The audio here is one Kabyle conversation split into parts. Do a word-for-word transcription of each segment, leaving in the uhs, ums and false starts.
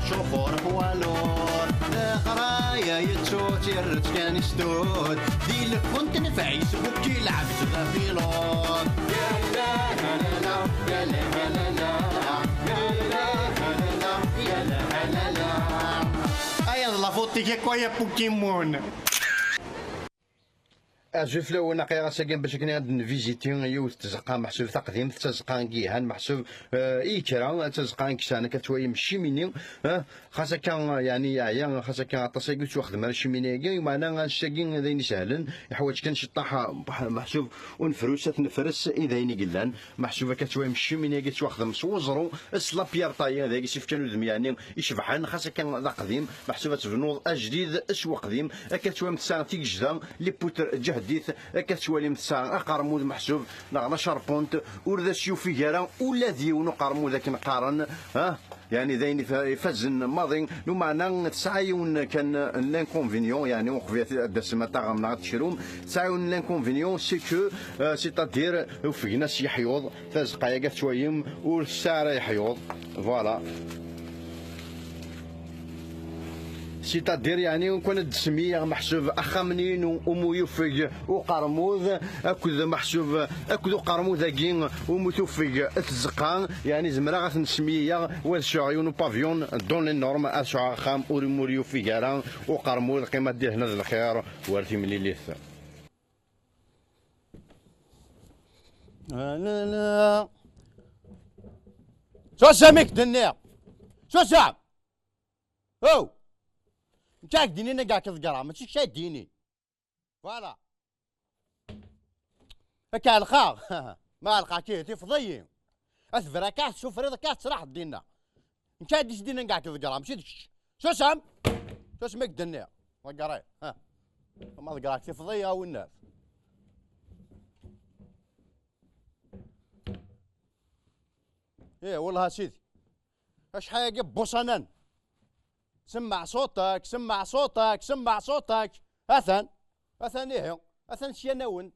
Ččuxur ɣef walur, leqraya yettu-tt, irra-tt kan istud. Di lkunt nefɛis, bukki lɛebd d apilud. Ay, d la faute-ik akk, ay a Pokémon. Azul fell-awen, aql-aɣ ass-agi bac akken ad nviziti yiwet n tzeqqa, meḥsub taqdimt, d tazeqqa n yihan, meḥsub, eh, i kra, d tazeqqa n ksar, akka tettwalim chimini, eh, xas akka, yeɛni, yeɛya, xas akka aṭas agi ur ttwaxdem ara chimini-agi, meɛna annect-agi d ayen isehlen, iḥwaǧ kan ciṭṭaḥ, eh, meḥsub ur nefrus, ad t-nefres i d ayen i yellan, meḥsub akka tettwalim chimini-agi tettwaxdem s weẓru, s la pierre taillée, d agi s-ifkan udem, yeɛni, icebḥen, xas akka d aqdim, meḥsub ad tebnuḍ ajdid s weqdim, akka tettwalim tesɛa tigejda, les poutres ǧehdit, akka tettwalim tesɛa aqermud meḥsub, neɣ la charpente, ur d as-yufig ara ula d yiwen uqermud akken qqaren, ha? Yeɛni d ayen ifa-, ifazen maḍi, lumeɛna tesɛa yiwen kan n l'inconvénient, yeɛni uqbel ad d-tasem ad taɣem neɣ ad tekrum, tesɛa yiwen n l'inconvénient, c'est que, euh, c'est-à-dire, ufgen-as yeḥyuḍ, tazeqqa-agi ad tettwalim ur tesɛi ara yeḥyuḍ. Voilà. C'est-à-dire, yeɛni, ur kan ad d-semmiyeɣ meḥsub axxam-nni inu umi yufeg uqermud, akked meḥsub, akked uqermud-agi umi tufeg tzeqqa, yeɛni, zemreɣ ad ten-semmiyeɣ, wa ad sɛuɣ yiwen upavillon dans les normes, ad sɛuɣ axxam ur, ur yufig ara uqermud, qqim ad d-ihna d lxir war timlilit. Susem i k-d-nniɣ! Susem! Aw! Nekk ad k-d-inin ad k-ḍeggreɣ, mačči kečč ad d-inin. Voilà. Ad k-ɛelqeɣ. Ma ɛelqeɣ-k, tifeḍ-iyi. Ad tebra akka, ad tessufriḍ akka, ad tettraḥeḍ dinna. Nekk ad d-isdin anga k-ḍeggreɣ, mačči d kečč. Susem! Susem i k-d-nniɣ. Ḍegger-iyi. Ha. Ma ḍeggreɣ-k tifeḍ-iyi a winnat. Ih, wellah a sidi. Acḥal-agi n wusanan. Semmeɛ ṣuṭek, semmeɛ ṣuṭek, semmeɛ ṣuṭek. Atan. Atan ihi. Atan syan-awen-d.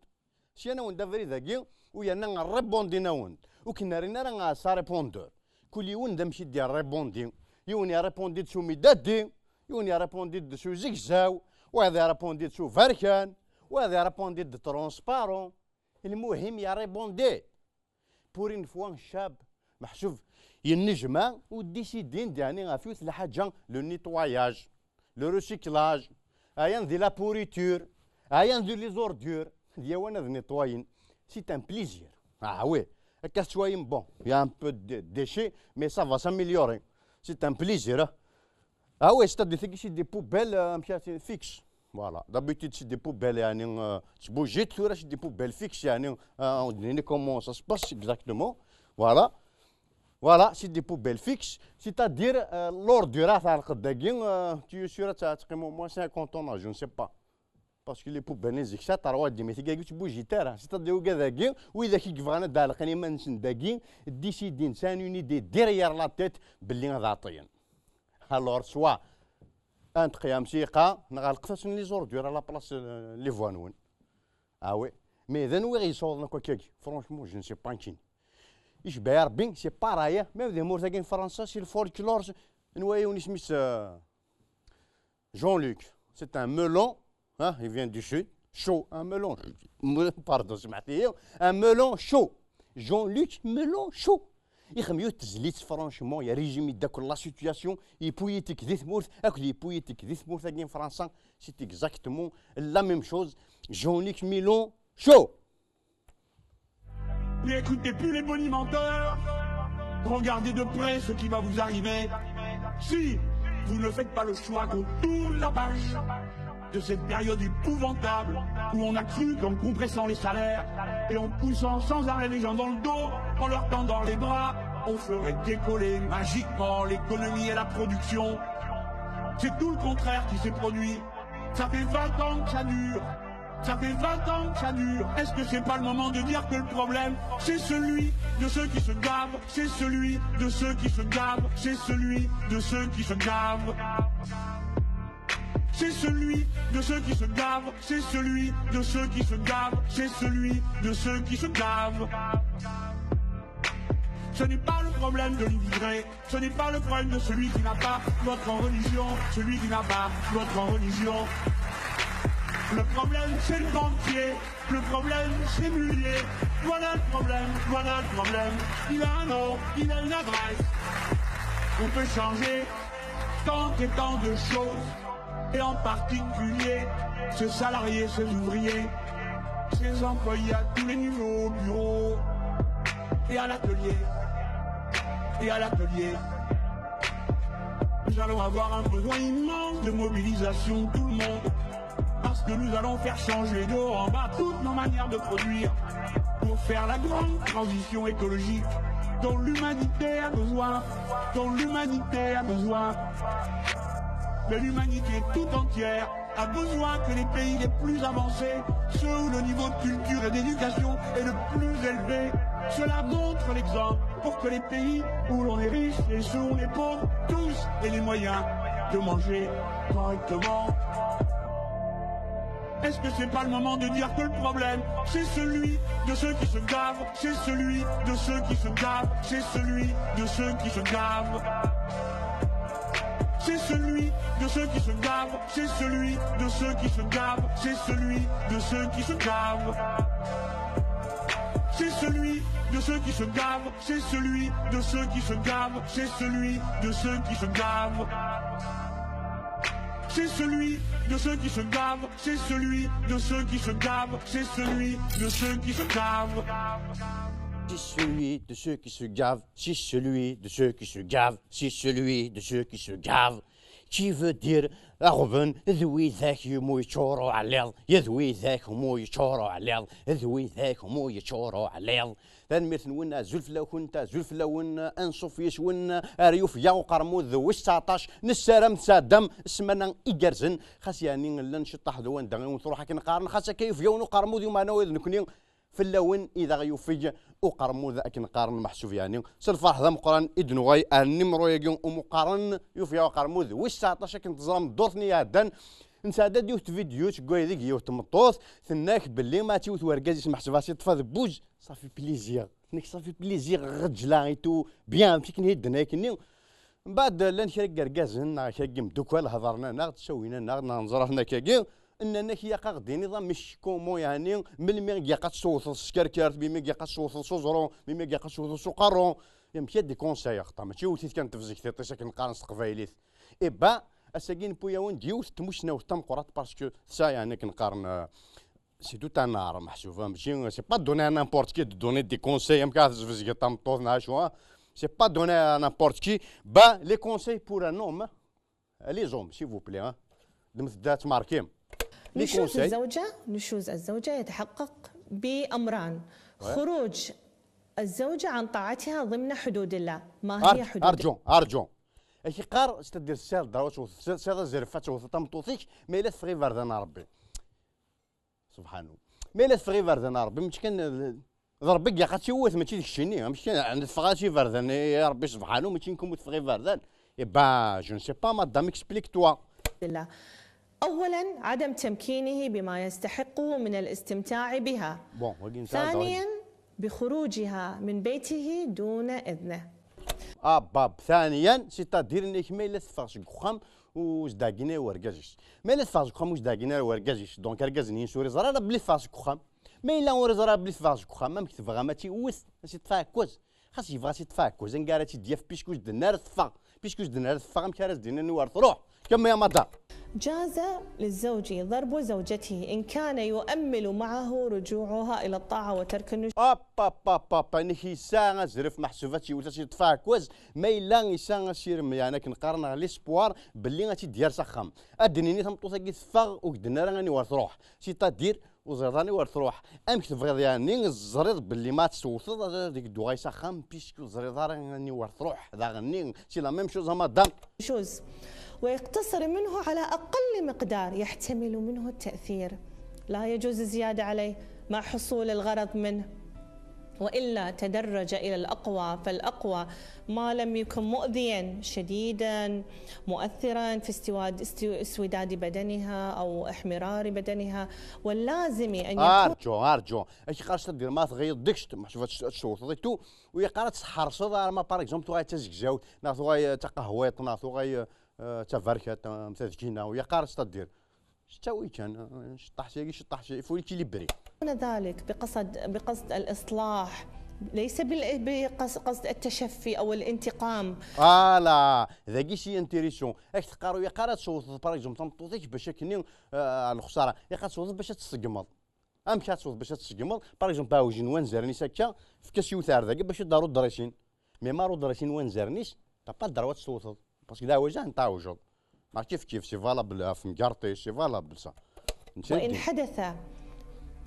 Syan-awen-d abrid-agi, u yerna rribundin-awen-d. Ur ken-rrin ara s aripundeur. Kul yiwen d amek i d-irribundi. Yiwen irribundi-d s umidadi, yiwen irribundi-d s uzegzaw, wayeḍ irribundi-d s uberkan, wayeḍ irribundi-d d transparent. Lmuhim, irribundi. Pour une fois, ccab meḥsub yennejmaɛ u décidin-d, yeɛni, ɣef yiwet lḥaǧa, le nettoyage, le recyclage, ayen di la pourriture, ayen di les ordures, d yawan ad nettoyen. C'est un plaisir. Ah oui, akka tettwayem, bon, il y a un peu de déchets, mais ça va s'améliorer. C'est un plaisir, hein. Ah ouais, c'est-à-dire, c'est des poubelles, euh, amek ara t-, fixes. Voilà. D'habitude, c'est des poubelles, yeɛni, euh, ttbujjit, tura c'est des poubelles fixes, yeɛni, euh, on dirait comment ça se passe exactement. Voilà. Voilà, c'est des poubelles fixes, c'est-à-dire, euh, l'ordure tɛelqeḍ dagi, euh, tu es sûr ad teqqimeḍ au moins cinquante ans, je ne sais pas. Parce que les poubelles n zik, ça, terwa dima tigagi ur ttbujjit ara. C'est-à-dire, ugad-agi, widak i yebɣan ad ɛelqen iman-nsen dagi, décidin, sɛan une idée derrière la tête, belli ad ɛeṭṭiyen. Alors, soit ad neṭqi amsiqa, neɣ ɛelqet-asen les ordures à la place, euh, les voies-nwen. Ah oui. Mais d anwi i ɣ-yessawḍen akk akkagi? Franchement, je ne sais pas nekkini. Icbeɛ Rebbi, c'est pareil, hein. Même di tmurt-agi n Fransa, si le folklore, n wayen isem-is, euh, Jean-Luc, c'est un melon, hein, il vient du sud, chaud, un melon, pardon, سمحتي, un melon chaud. Jean-Luc, melon chaud. Ixem yiwet tezlit, franchement, il résume d'accord la situation, les politiques di tmurt, avec les politiques di tmurt-agi n Fransa, c'est exactement la même chose. Jean-Luc, melon chaud. N'écoutez plus les bonimenteurs. Regardez de près ce qui va vous arriver si vous ne faites pas le choix qu'on tourne la page de cette période épouvantable où on a cru qu'en compressant les salaires et en poussant sans arrêt les gens dans le dos, en leur tendant les bras, on ferait décoller magiquement l'économie et la production. C'est tout le contraire qui s'est produit. Ça fait vingt ans que ça dure. Ça fait vingt ans que ça dure. Est-ce que c'est pas le moment de dire que le problème, c'est celui de ceux qui se gavent, c'est celui de ceux qui se gavent, c'est celui de ceux qui se gavent. C'est celui de ceux qui se gavent, c'est celui de ceux qui se gavent, c'est celui de ceux qui se gavent. Ce n'est pas le problème de l'immigré, ce n'est pas le problème de celui qui n'a pas votre religion, celui qui n'a pas votre religion. Le problème, c'est le banquier, le problème, c'est Mullier. Voilà le problème, voilà le problème. Il a un nom, il a une adresse. On peut changer tant et tant de choses, et en particulier ce salarié, ces ouvriers, ces employés à tous les niveaux, au bureau et à l'atelier. Et à l'atelier. Nous allons avoir un besoin immense de mobilisation de tout le monde. Parce que nous allons faire changer de haut en bas toutes nos manières de produire pour faire la grande transition écologique dont l'humanité a besoin, dont l'humanité a besoin. Mais l'humanité tout entière a besoin que les pays les plus avancés, ceux où le niveau de culture et d'éducation est le plus élevé, cela montre l'exemple pour que les pays où l'on est riche et ceux où on est pauvre, tous aient les moyens de manger correctement. Est-ce que c'est pas le moment de dire que le problème, c'est celui de ceux qui se gavent, c'est celui de ceux qui se gavent, c'est celui de ceux qui se gavent, c'est celui de ceux qui se gavent, c'est celui de ceux qui se gavent, c'est celui de ceux qui se gavent, c'est celui de ceux qui se gavent, c'est celui de ceux qui se gavent, c'est celui de ceux qui se gavent, c'est celui de ceux qui se gavent, c'est celui de ceux qui se gavent, c'est celui de ceux qui se gavent. C'est celui de ceux qui se gavent, c'est celui de ceux qui se gavent, c'est celui de ceux qui se gavent. Qui veut dire aɣben d widak umi yeččur uɛliḍ, d widak umi yeččur uɛliḍ, d widak umi yeččur uɛliḍ. Tanemmirt-nwen, azul fell-akent, azul fell-awen, anṣuf yes-wen ar yufya uqermud wis tseɛṭac. Nessaram tesɛeddam ssmana igerrzen, xas yeɛni llan ciṭṭaḥ d wanda i wen-truḥ akken qqaren, xas akka yufya wen uqermud yumeɛna ula d nekni fell-awen i d aɣ-yufeg uqermud akken qqaren, meḥsub yeɛni s lferḥ d ameqqran i d-nuɣal ar nimru-agi umi qqaren yufya uqermud wis tseɛṭac. Akken teẓram ddurt-nni iɛeddan, nesɛedda-d yiwet tvidyut deg waydeg yiwet tmeṭṭut tenna-k belli ma tt-iwet wergaz-is meḥsub-as yeṭṭef adebbuz, ça fait plaisir. Tenna-k ça fait plaisir, ɣeǧla et tout, bien, amek akken i d-tenna akkenni. Mbeɛd llan kra n yergazen neɣ kra n yimdukal hedren-aneɣ-d, ssawin-aneɣ-d, neɣ neẓra-ten akkagi, nnan-ak ilaq ad ɣ-d-tiniḍ amek, comment, yeɛni melmi i ilaq ad tewteḍ s tkerkert, melmi i ilaq ad tewteḍ s uẓru, melmi i ilaq ad tewteḍ s uqerru. Amek ad d-ikunsayeɣ, ta mačči iwet-it kan tebzeg tiṭ-is akken qqaren s teqbaylit. Eh ben, ass-agi newwi-awen-d yiwet n tmussnawt tameqqrant parce que tesɛa, yeɛni, akken qqaren, euh, c'est tout un art, meḥsub, hein, mačči, c'est pas donné à n'importe qui de donner des conseils, amek ara tesbezgeḍ tameṭṭut neɣ acu, hein. C'est pas donné à n'importe qui. Ben, les conseils pour un homme, hein. Les hommes, s'il vous plaît, hein. ddmet-d ad tmarkim. Les نشوز conseils. الزوجة نشوز الزوجة يتحقق بأمران: خروج الزوجة عن طاعتها ضمن حدود الله. ما هي أرجو، حدود الله؟ أرجو، أرجو. Akken qqaren, c'est-à-dire, tesɛiḍ ddrew ad tewteḍ, tesɛiḍ azref ad tewteḍ tameṭṭut-ik, ma yella teffeɣ iberdan n Ṛebbi. Subḥanu. Ma yella teffeɣ iberdan n Ṛebbi, mačči kan d Ṛebbi i ilaq ad tiwet, mačči d keččini. Amek kan, ɛni teffeɣ-as iberdan i Ṛebbi subḥanu, mačči nekk umi teffeɣ iberdan. Eh ben, je ne sais pas, madame, explique-toi. الله. أولا عدم تمكينه بما يستحقه من الاستمتاع بها. Bon, wagi n ثانيا بخروجها من بيته دون إذنه. Abab, ثانيا, c'est-à-dire nekk ma yella teffeɣ seg uxxam ur s-d-ɛeggin ara wergaz-is. Ma yella teffeɣ seg uxxam ur s-d-ɛeggin ara wergaz-is, donc argaz-nni ur iẓri ara belli teffeɣ seg uxxam. Ma yella ur iẓri ara belli teffeɣ seg uxxam, amek tebɣam ad tt-iwwet, ad tt-iṭṭef aɛekkaz? Xas yebɣa ad tt-iṭṭef aɛekkaz, anga ara tt-id-yaf, puisque ur s-d-tenna ara teffeɣ, puisque ur s-d-tenna ara teffeɣ, amek ara s-d-inin ur truḥ? Kemmel ya madame. جاز للزوج ضرب زوجته إن كان يؤمل معه رجوعها إلى الطاعة وترك النشوز. Hop, hop, hop, hop, nekk yesɛa azref meḥsub ad tt-iwwet, ad tt-iṭṭef aɛekkaz, ma yella yesɛa asirem, yeɛni akken qqaren, l'espoir belli ad tt-id-yerr s axxam. Ad d-nini tameṭṭut-agi teffeɣ, ur s-d-tenna ara aniwer truḥ. C'est-à-dire, ur teẓriḍ aniwer truḥ. Amek tebɣiḍ yeɛni, teẓriḍ belli ma ad tt-tewteḍ, ad deg-d uɣal s axxam, puisque ur teẓriḍ ara aniwer truḥ. Daɣenni, c'est la même chose, a madame. النشوز ويقتصر منه على أقل مقدار يحتمل منه التأثير. لا يجوز الزيادة عليه مع حصول الغرض منه. وإلا تدرج إلى الأقوى فالأقوى، ما لم يكن مؤذيا شديدا مؤثرا في استواد-، استو-، اسوداد بدنها أو احمرار بدنها، واللازم أن يكون. Arǧu, arǧu. Acu yeqqar s taddart ma tɣiḍ deg-s, ma tcewwteḍ et tout, u yeqqar ad tḥerseḍ arma par exemple tuɣal d tazegzawt neɣ tuɣal d taqehwiṭ neɣ tuɣal d taberkat, tadkina, u yeqqar s taddart. S ttawil kan, ceṭṭaḥ syagi, ceṭṭaḥ syagi, il faut l'équilibrer. ذلك بقصد، بقصد الإصلاح، ليس بال-، بقصد، قصد التشفي أو الانتقام. Voilà, dagi c'est intéressant. Ad k-teqqar ur ilaq ara ad tewteḍ par exemple tameṭṭut-ik bac akken lxesara. Ilaq ad tewteḍ bac ad tt-tṣeggmeḍ. Amek ad tewteḍ bac ad tt-tṣeggmeḍ? Par exemple, aɛwij n wanzaren-is akka, efk-as yiwet ar dagi bac ad d-taruḍ ddṛis-in. Mais ma taruḍ ddṛis-in n wanzaren-is, t'as pas le droit ad tt-tewteḍ. Parce que d aɛwij ad tɛewjeḍ. Ma kif kif, c'est valable ɣef temgerḍt-is, c'est valable ça. وإن حدث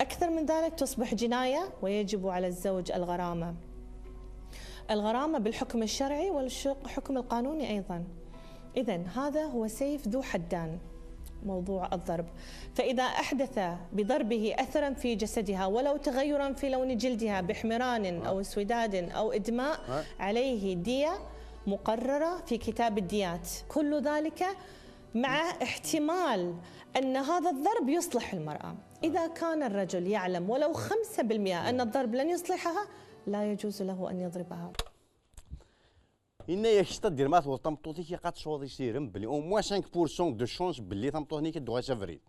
أكثر من ذلك تصبح جناية، ويجب على الزوج الغرامة. الغرامة بالحكم الشرعي والحكم القانوني أيضا. إذن هذا هو سيف ذو حدان، موضوع الضرب. فإذا أحدث بضربه أثرا في جسدها ولو تغيرا في لون جلدها باحمرار أو اسوداد أو إدماء، عليه دية مقررة في كتاب الديات. كل ذلك مع احتمال أن هذا الضرب يصلح المرأة. إذا كان الرجل يعلم ولو خمسة بالمئة أن الضرب لن يصلحها، لا يجوز له أن يضربها. Yenna-yak, c'est-à-dire ma tewteḍ tameṭṭut-ik, ilaq ad tesɛuḍ asirem belli au moins cinq pour cent de chance belli tameṭṭut-nni ad d-tuɣal s abrid.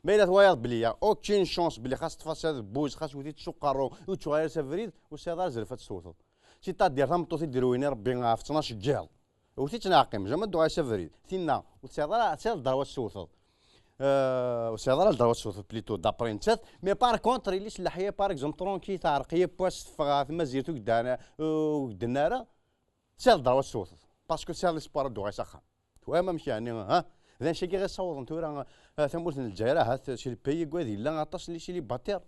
Ma yella twalaḍ belli y a aucune chance belli xas teṭṭef-as abuz, xas tewwet-itt s uqerru, ur d-tuɣal ara s abrid, ur tesɛiḍ ara azref ad tt-tewteḍ. C'est-à-dire tameṭṭut i d-irwin Rebbi ɣef ttnac n yiḍ, wwet-itt neɣ qqim, jamais ad d-tuɣal s abrid. Tinna ur tesɛiḍ ara, tesɛiḍ le droit ad tt-tewteḍ. Ur tesɛiḍ ara le droit ad tt-tewteḍ plutôt d'après nettat. Mais par contre, yelli-s n leḥya, par exemple, tranquille, teɛreq yiwwas, teffeɣ ɣer tmazirt, ur k-d-nnan ara, tesɛiḍ le droit ad tt-tewteḍ. Parce que tesɛiḍ l'espoir ad d-tuɣal s axxam. Twalamt amek yeɛni, ha? D anect-agi i ɣ-issawḍen tura, ah, tamurt n Lezzayer, ahat c'est le pays deg wad yella aṭas n les célibataires.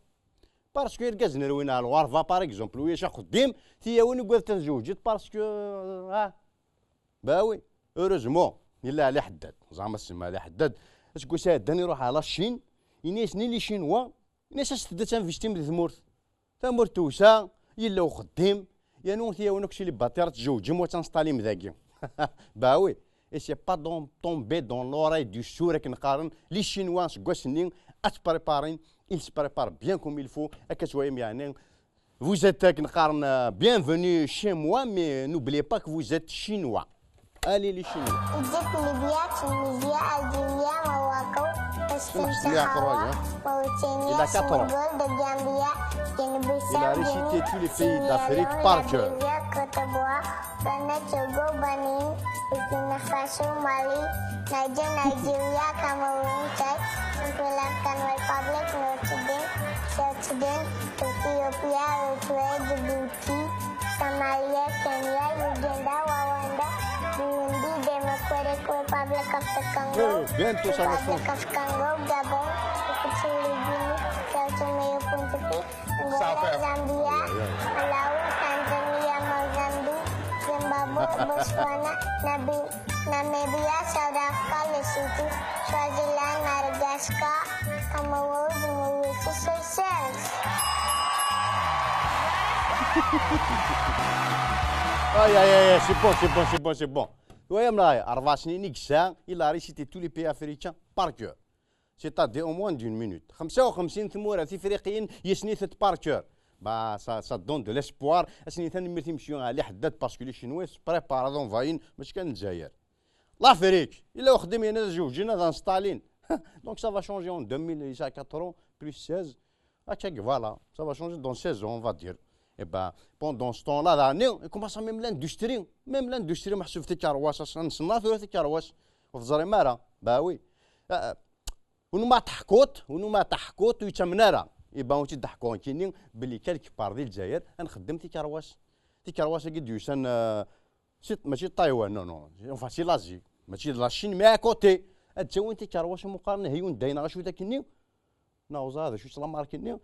Parce que irgazen rwin ar lɣerba, par exemple, ulac axeddim, tiyawin ugadet ad zewǧent parce que, ah, bah oui, heureusement, yella Ɛli Ḥeddad, zeɛma semma Ɛli Ḥeddad, aseggas iɛeddan iruḥ ar la Chine, yenna-yasen i les Chinois, yenna-yasen aset-d ad tinvestim di tmurt. Tamurt tewsa, yella uxeddim, yernu tiyawin akk célibataires ad tzewǧem u ad tinstalim dagi. Bah oui, et c'est pas dans, tombé dans l'oreille du sourd akken qqaren les Chinois seg wass-nni ad ttpréparen, ils se préparent bien comme il faut, akka twalam yeɛni, vous êtes akken qqaren, euh, bienvenue chez moi, mais n'oubliez pas que vous êtes Chinois. Allez les Chinois. Égypte, Libye, Tunisie, Algérie, Maroc, Espagne, Sahara, Mauritanie, Sénégal, de Gambia, Guinée-Bissau, Guinée, Sierra Leone, Liberia, Côte d'Ivoire, Ghana, Togo, Benin, Burkina Faso, Mali, Niger, Nigeria, Cameroon, Chad, Central African Republic, North Sudan, South Sudan, Ethiopia, Eritrea, Djibouti, Somalia, Kenya, Uganda, Rwanda, Burundi, Democratic Republic of the Congo, Republic of Congo, Gabon, Equatorial Guinea, Sao Tome and Principe, Angola, Zambia, Malawi, Tanzania, Mozambique, Zimbabwe, Botswana, Namibia, South Africa, Lesotho, Swaziland, Madagascar, Comoros, Mauritius, Seychelles. Aïe, aïe, aïe, c'est bon, c'est bon, c'est bon, c'est bon. Twalamt, ṛebɛ snin i yesɛa, il a récité tous les pays africains par cœur. C'est-à-dire en moins d'une minute. Xemsa u xemsin tmura tifriqiyin yessen-itent par cœur. Bah, ça, ça donne de l'espoir. Ad sen-nini tanemmirt i Monsieur Ɛli Ḥeddad, parce que les Chinois se préparent ad envahir, mačči kan Lezzayer. L'Afrique, yella uxeddim yenna ad zewǧen, ad instalin. Donc ça va changer en deux mille, il y a quatre ans, plus seize. Akka, voilà, ça va changer dans seize ans, on va dire. Et ben, pendant ce temps-là, daɣen, il commence même l'industrie. Même l'industrie, meḥsub tikerwas, ass-a nsenna tura tikerwas. Ur teẓrim ara. Bah oui. Euh, unu ma teḥkuḍ, unu ma teḥkuḍ, ur yettamen ara. Et ben, ur tt-id-ḥkuɣ nekkini, belli quelque part di Lezzayer, ad nxeddem tikerwas. Tikerwas-agi d-yusan, euh, si, mačči d Taïwan, non, non. Enfin, c'est l'Asie. Mačči d la Chine, mais à côté. Ad d-ttawin tikerwas umi qqaren Hyundai neɣ acu d akkenni. Neɣ ur ẓriɣ d acu-tt la marque-nni.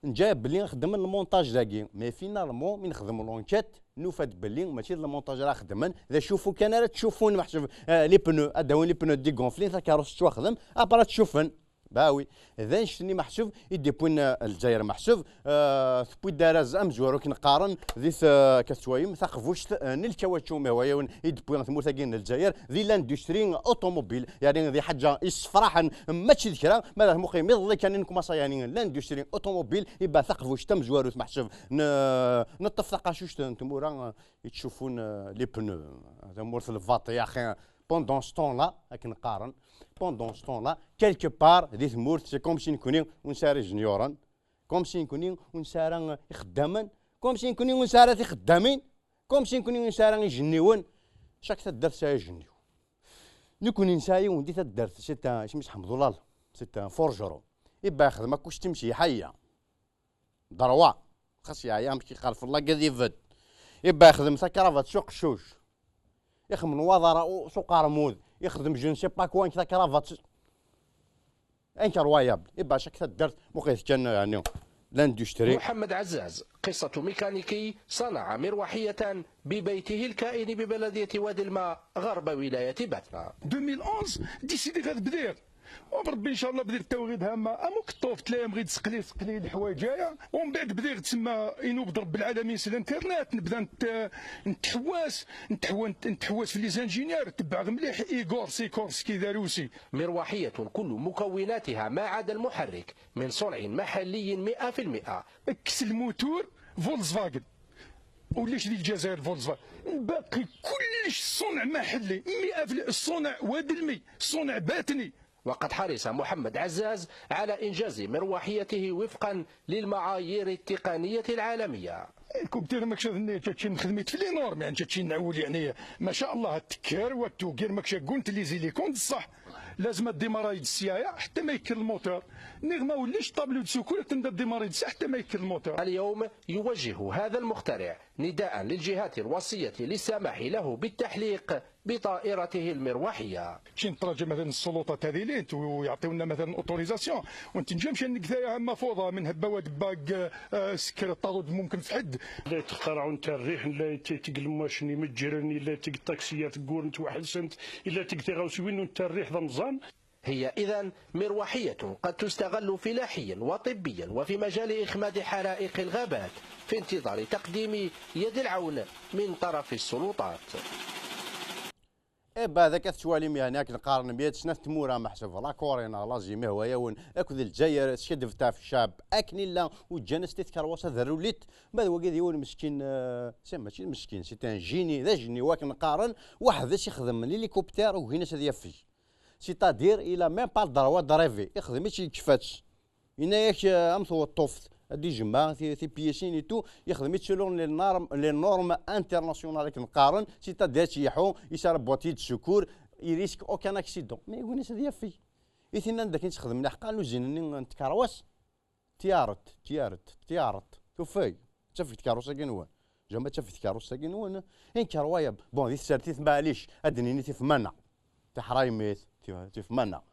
Nǧa belli xedmen le montage dagi. Mais finalement, mi nexdem l'enquête, nufa-d belli mačči d le montage ara xedmen. D acufu kan ara ttcufun, meḥsub, euh, les pneus. Ad d-awin les pneus dégonflés, takerrust tettwaxdem, après ad tt-cuffen. Bah oui, d annect-nni meḥsub i d-yewwin, euh, Lezzayer meḥsub, euh, tewwi-d arraz amezwaru akken qqaren di t-, euh, akka tettwayem, taqbuct, euh, n lkawatcu, mi hwa yiwen i d-tewwi tmurt-agi n Lezzayer di l'industrie automobile, yeɛni di ḥaǧa yessefraḥen, mačči d kra, ma d muqim iḍelli kan i nkumaṣa yeɛni l'industrie automobile, iba taqbuct tamezwarut meḥsub n-, neṭṭef taqacuct n tmura, euh, yettcuffun, euh, les pneus, tamurt n lbaṭi, ya axi, pendant ce temps-là, akken qqaren, pendant ce temps-là, quelque part, di tmurt, c'est comme si nekni ur nesɛi ara ijenyuren, comme si nekni ur nesɛi ara ixeddamen, comme si nekni ur nesɛi ara tixeddamin, comme si nekni ur nesɛi ara ijenniwen. Chaque taddart tesɛa ijenniw. Nekni nesɛa yiwen di taddart, c'est un, isem-is Ḥemḍulal, c'est un forgeron. Iba ixdem akk s timsiḥayya. Droit. Xas yeɛya amek iqerfel lagad ibedd. Iba ixdem takravat s uqeccuc. Ixdem nwaḍer s uqermud. Ixdem je ne sais pas quoi, takravat s-, incroyable. Iba chaque taddart muqit kan, yeɛni, l'industrie. محمد عزاز، قصة ميكانيكي صنع مروحية ببيته الكائن ببلدية وادي الماء غرب ولاية باتنة. ألفين وحداش، ديسيدي غير بديت. وبربي إن شاء الله بديت التوغيد هما أمك الطوف تلاقي مغيد سقلي سقلي الحوايج جاية. ومن بعد بديت تسمى إنوب رب العالمين سي الانترنت، نبدا نت-، نتحواس، نتحوا-، نتحواس في لي زانجينيور، تبع مليح إيغور سيكورسكي داروسي. مروحية كل مكوناتها ما عدا المحرك من صنع محلي مئة في المئة. اكس الموتور فولكسفاجن. وليش دي الجزائر فولكسفاجن؟ الباقي كلش صنع محلي، مئة في المئة، الصنع واد المي، صنع باتني. وقد حرص محمد عزاز على إنجاز مروحيته وفقا للمعايير التقنية العالمية. كنت ماكش هذا النية، تشين خدمت في لي نورم، يعني تشين نعول، يعني ما شاء الله، التكر والتوكير ماكش قلت لي زيليكون، بصح لازم الديماراج السياية حتى ما يكل الموتور. نغمة وليش طابلو دو سوكور تندى الديماراج حتى ما يكل الموتور. اليوم يوجه هذا المخترع نداء للجهات الوصية للسماح له بالتحليق بطائرته المروحية. شين تراجع مثلا السلطات هذه لين تو-، يعطيونا مثلا اوتوريزاسيون، وانت نجم شان نقثايا مفوضة من هبة واد باق، آه، سكر الطرد ممكن في حد. لا يتخترعوا نتاع الريح، لا يت-، تقلموا شني متجرن، لا تق الطاكسيات قور نتوحل سنت، لا تق تغاوسوين نتاع الريح ضمزان. هي إذن مروحية قد تستغل فلاحيا وطبيا وفي مجال إخماد حرائق الغابات في انتظار تقديم يد العون من طرف السلطات. Iba d akka tettwalim, yeɛni akken qqaren meyya d snat tmura meḥsub la Corée neɣ l'Asie, mi hwa yawen, akked Lezzayer, tcedbet ɣef ccɛeb akken illa, u ǧǧan-as di tkerwas ad rewlit. Ma d wagi d yiwen meskin, euh, c'est, mačči d meskin, c'est un génie, d ajenniw akken qqaren, weḥd-s ixdem l'hélicoptère, ugin-as ad yafeg. C'est-à-dire, il a même pas le droit de rêver. Ixdem-itt yekfa-tt. Yenna-yak, euh, am tweṭṭuft, ad d-ijemma ti-, tipiyesin et tout, ixdem-itt selon les normes, les normes internationales akken qqaren, c'est-à-dire ad tt-yeḥu, yesɛa la boîtier de secours, il risque aucun accident. Mais win-is ad yafeg. I tinna d akken tt-xedmen aḥeqqa l'usine-nni n tkerwas, tiyaret, tiyaret, tiyaret, tufeg. Ttafeg tkerrust-agi-nwen. Jamais ttafeg tkerrust-agi-nwen. Incroyable. Bon, di tsertit, maɛlic, ad d-nini tifmana. Tiḥraymit, tif-, tifmana.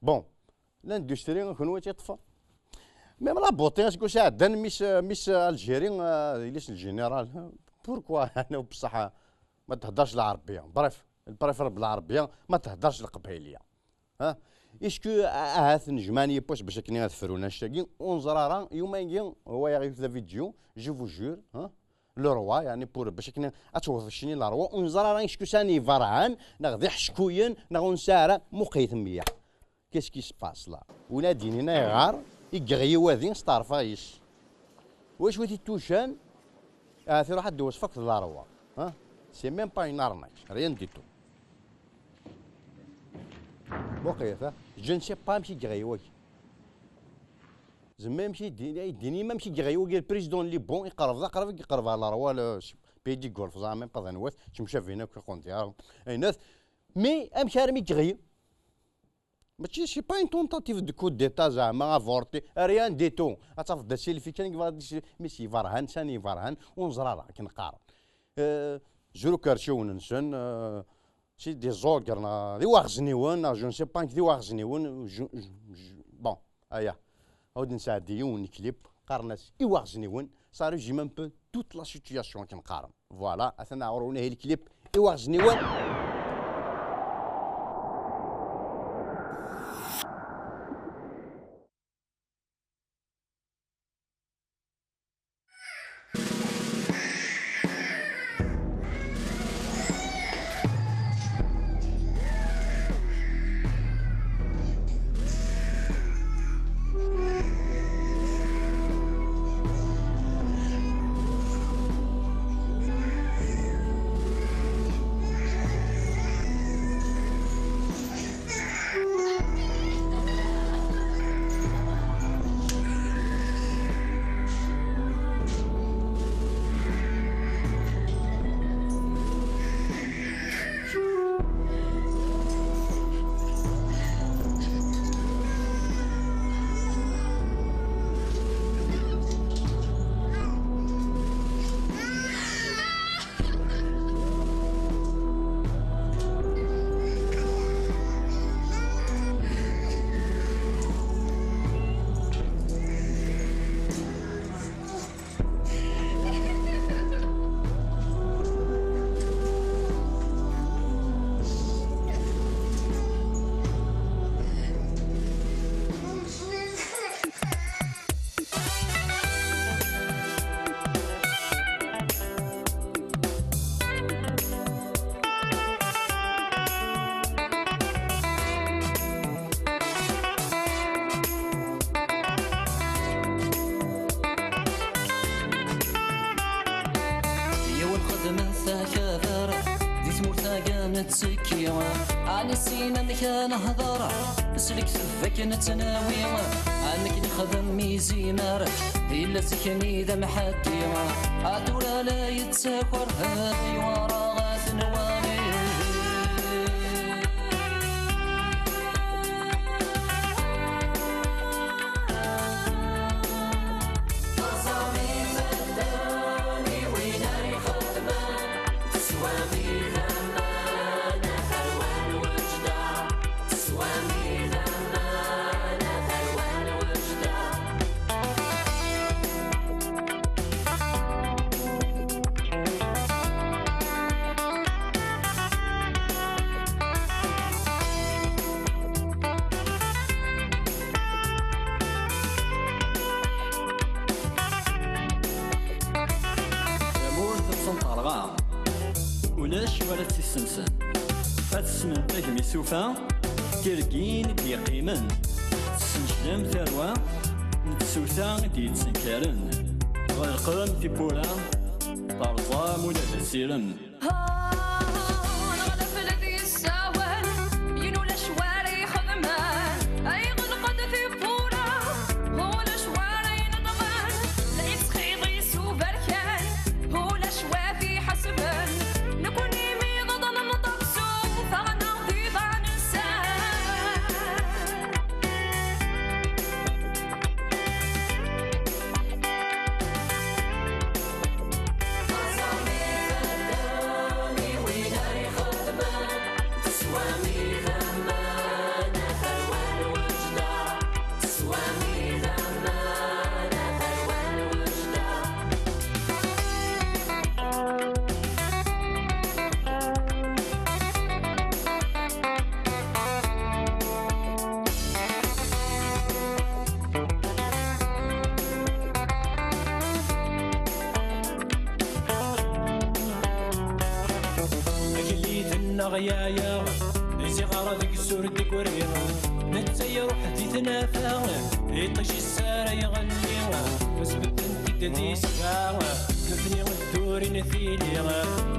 Bon, l'industrie, kunwi tt-iṭṭfen. Même la beauté, aseggas iɛeddan, Miss, Miss Algérie, euh, yelli-s n général. Pourquoi? Ana, bṣaḥ, ma tehderc lɛerbiya. Bref, le préférable lɛerbiya, ma tehderc leqbayliya. Ha? Est-ce que a-, ahat nejmaɛen yiwwas bac akken ad frun annect-agi? Ur neẓri ara, yuma-agi, wa yaɣ-, yiwet la vidéo, je vous jure, ha? Le roi, yeɛni, pour bac akken ad tewweḍ ccni le roi, ur neẓri ara est-ce que sani iberɛen, neɣ d iḥeckuyen, neɣ ur nesɛi ara, muqit meyya. Qu'est-ce qui se passe là? Win ad d-yinin ayɣer i yeɣ yiwadi s ṭerfa-is. Wacu i t-itucan? Ahat iruḥ ad d-iweṣf akked larwa. Hein? C'est même pas une arnaque, rien du tout. Muqlet, ha? Je ne sais pas amek i yeɣ wagi. Zemmer amek i d-, i d-inim amek i yeɣ wagi, le président n Liban, iqerreb d aqrab i yeqreb ɣer larwa, le pays du Golfe, ẓer même pas d anwa-t, ttemcabin akk iqendyar. Aynat, mais amek armi i yeɣ? Mačči, c'est pas une tentative de coup d'État, zeɛma avorté, rien du tout. Ad tafeḍ d asilfi kan i yebɣa ad d-, mi s-iberhen, sani iberhen, ur neẓri ara akken qqaren. Euh, zruk arciwen-nsen, euh, c'est des ogres, neɣ d iwaɣezniwen, neɣ je ne sais pas, d iwaɣezniwen, je, je, je, bon, aya. Ad nesɛeddi yiwen n clip, qqaren-as iwaɣezniwen, ça résume un peu toute la situation akken qqaren. Voilà, atan aɣur-wen ihi le clip, iwaɣezniwen. Nessin amek ad nehder, slek tebbaken ad tt-nawi, amek nexdem izimer, yella zik-nni d amḥaddi, a tura la yettaker, ay wara ad t-nwali. Tamurt d tenṭerɣa, ulac wara tt-issensen. Ad tessnem tagmi sufa, tirgin i d-yeqqimen. Tessenjdem tarwa n tsuta i d-yettenkaren. Tɣelqem tiwwura, terẓam ula d asirem. Neɣlef led yessawal, yin ulac war ixedmen, ay ɣelqed tiwwura, ulac war ineṭqen, la yettxiḍi s uberkan, ulac wat iḥesben, nekni mi ɣeḍnen ṭaqsu, faɣen-aɣ-d iḍan-nsen. Agellid-nneɣ yeɛya, iziɣer deg sur d-igri, netta iruḥ di tnafa, iṭij-is ara iɣelli, sbedden-t-id di sba, nutni ddurin tili,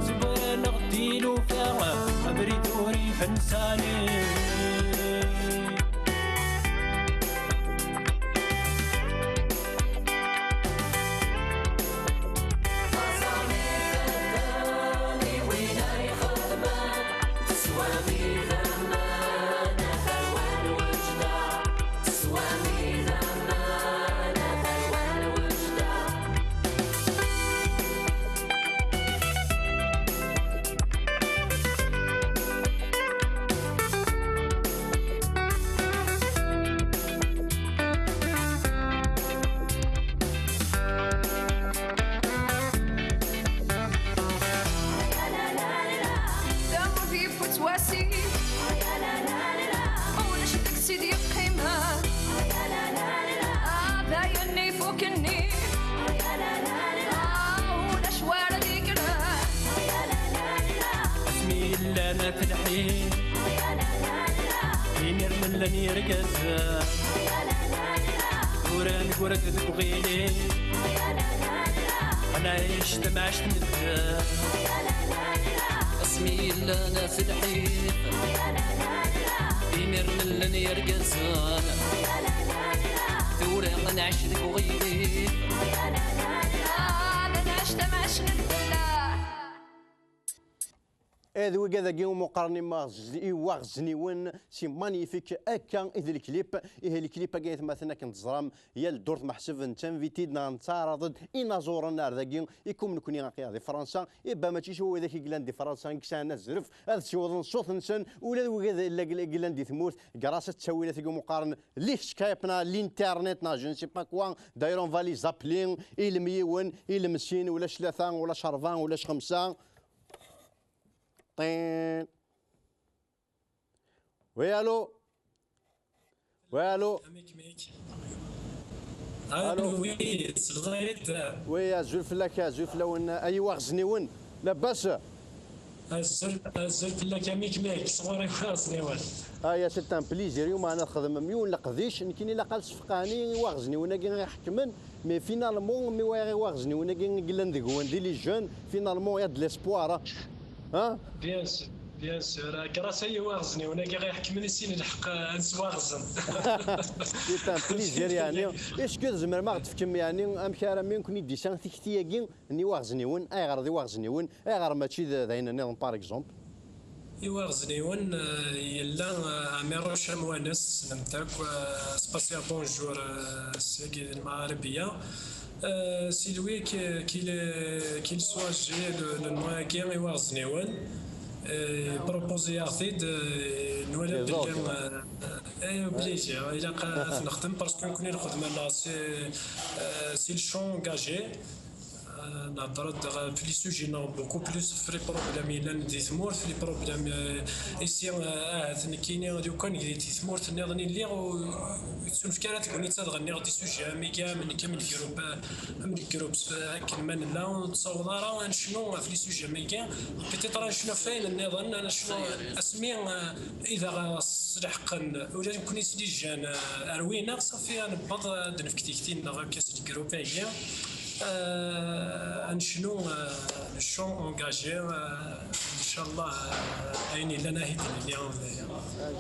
zewren-aɣ-d tilufa, abrid ur iban sani. Tamurt yeffut wasim, ulac deg-s i d-yeqqimen. Dayen ifuk-nni, ulac wara d-yekkren. Asmi yellan at lḥin, imir nella yergaz, tura neggra-d deg uɣilif, nɛic tamɛict n ddel. Asmi yellan at lḥif, imir nella yergazen, tura nɛic deg uɣilif. Ah, nɛic tamɛict n ddel. Eh, d wigad-agi umi qqaren imaɣz-, iwaɣezniwen, c'est magnifique, akka i d lklip. Ihi lklip-agi, aytmaten, akken teẓram, yal ddurt meḥsub nettanviti-d neɣ nettaɛraḍ-d inaẓuren ar dagi, i kum nekni aqi di Fransa, iba mačči s widak i yellan di Fransa i yesɛan azref ad ssiwḍen ṣṣut-nsen, ula d wigad i yellan di tmurt, grâce à ttawilat-agi umi qqaren le Skype neɣ l'internet neɣ je ne sais pas quoi, d'ailleurs on va les appeler, ilem yiwen, ilem sin, ulac tlata, ulac rebɛa, ulac xemsa. Ṭin. Oui, allô? Oui, allô? Amik-mik. Allô? Allô, oui, selleɣ-ak-d. Oui, azul fell-ak, azul fell-awen, ay iwaɣezniwen. Labas? Azul, azul fell-ak, amik-mik, sɣur iwaɣezniwen. Aya, c'est un plaisir, yumeɛna ad txedmem yiwen leqdic, nekkini ilaq ad sfeqɛen iwaɣezniwen-agi i iḥekmen, mais finalement, mi wɛiɣ iwaɣezniwen-agi i yellan deg-wen, di les jeunes, finalement, il y a de l'espoir, hein? Hein? Bien sûr. Bien sûr, grâce à Yiwaɣezniwen-agi ɣa iḥekmen i sin lḥeqq, euh, ad neswaɣzen. C'est un plaisir, yeɛni. Est-ce que tzemrem ad ɣ-d-tefkem, yeɛni, amek armi i ken-id-yessa tikti-agi n Yiwaɣezniwen? Ayɣer d Iwaɣezniwen? Ayɣer mačči d, d ayen nniḍen, par exemple? Iwaɣezniwen, euh, yella, euh, Ɛmiruc Amwanes, tessnem-t akk, euh, spasiɣ bonjour, euh, seg Lmaɣribiyya. Euh, c'est lui qui, qui le, qui le choisit le, le nom-agi Iwaɣezniwen. Euh, proposé-yaɣ-t-id, euh, nwala belli, euh, eh, obligé, ilaq ad t-nexdem parce que nekkni lxedma-nneɣ c'est, euh, c'est le chant engagé. Euh, nehder-d ɣef les sujets-nneɣ beaucoup plus f les problèmes yellan di tmurt, f les problèmes, euh, ici, euh, ahat nekkini lukan di tmurt nniḍen i lliɣ, ur yettunefk ara tegnit ad ɣenniɣ des sujets am iga, am nekk, am legroupe, am legroupe, akken ma nella, ur nettaweḍ ara ad necnu ɣef les sujets am iga. Peut-être ad necnu ɣef wayen nniḍen, ad necnu asmi, euh, i d aɣ-sleḥqen ula d nekkni s les jeunes, euh, ar winna, safi ad nebbeḍ ad d-nefk tikti-nneɣ akka s legroupe-agi. Euh, ad necnu, euh, le chant engagé, euh, ncallah, euh, ayen yellan ad t-id-nini.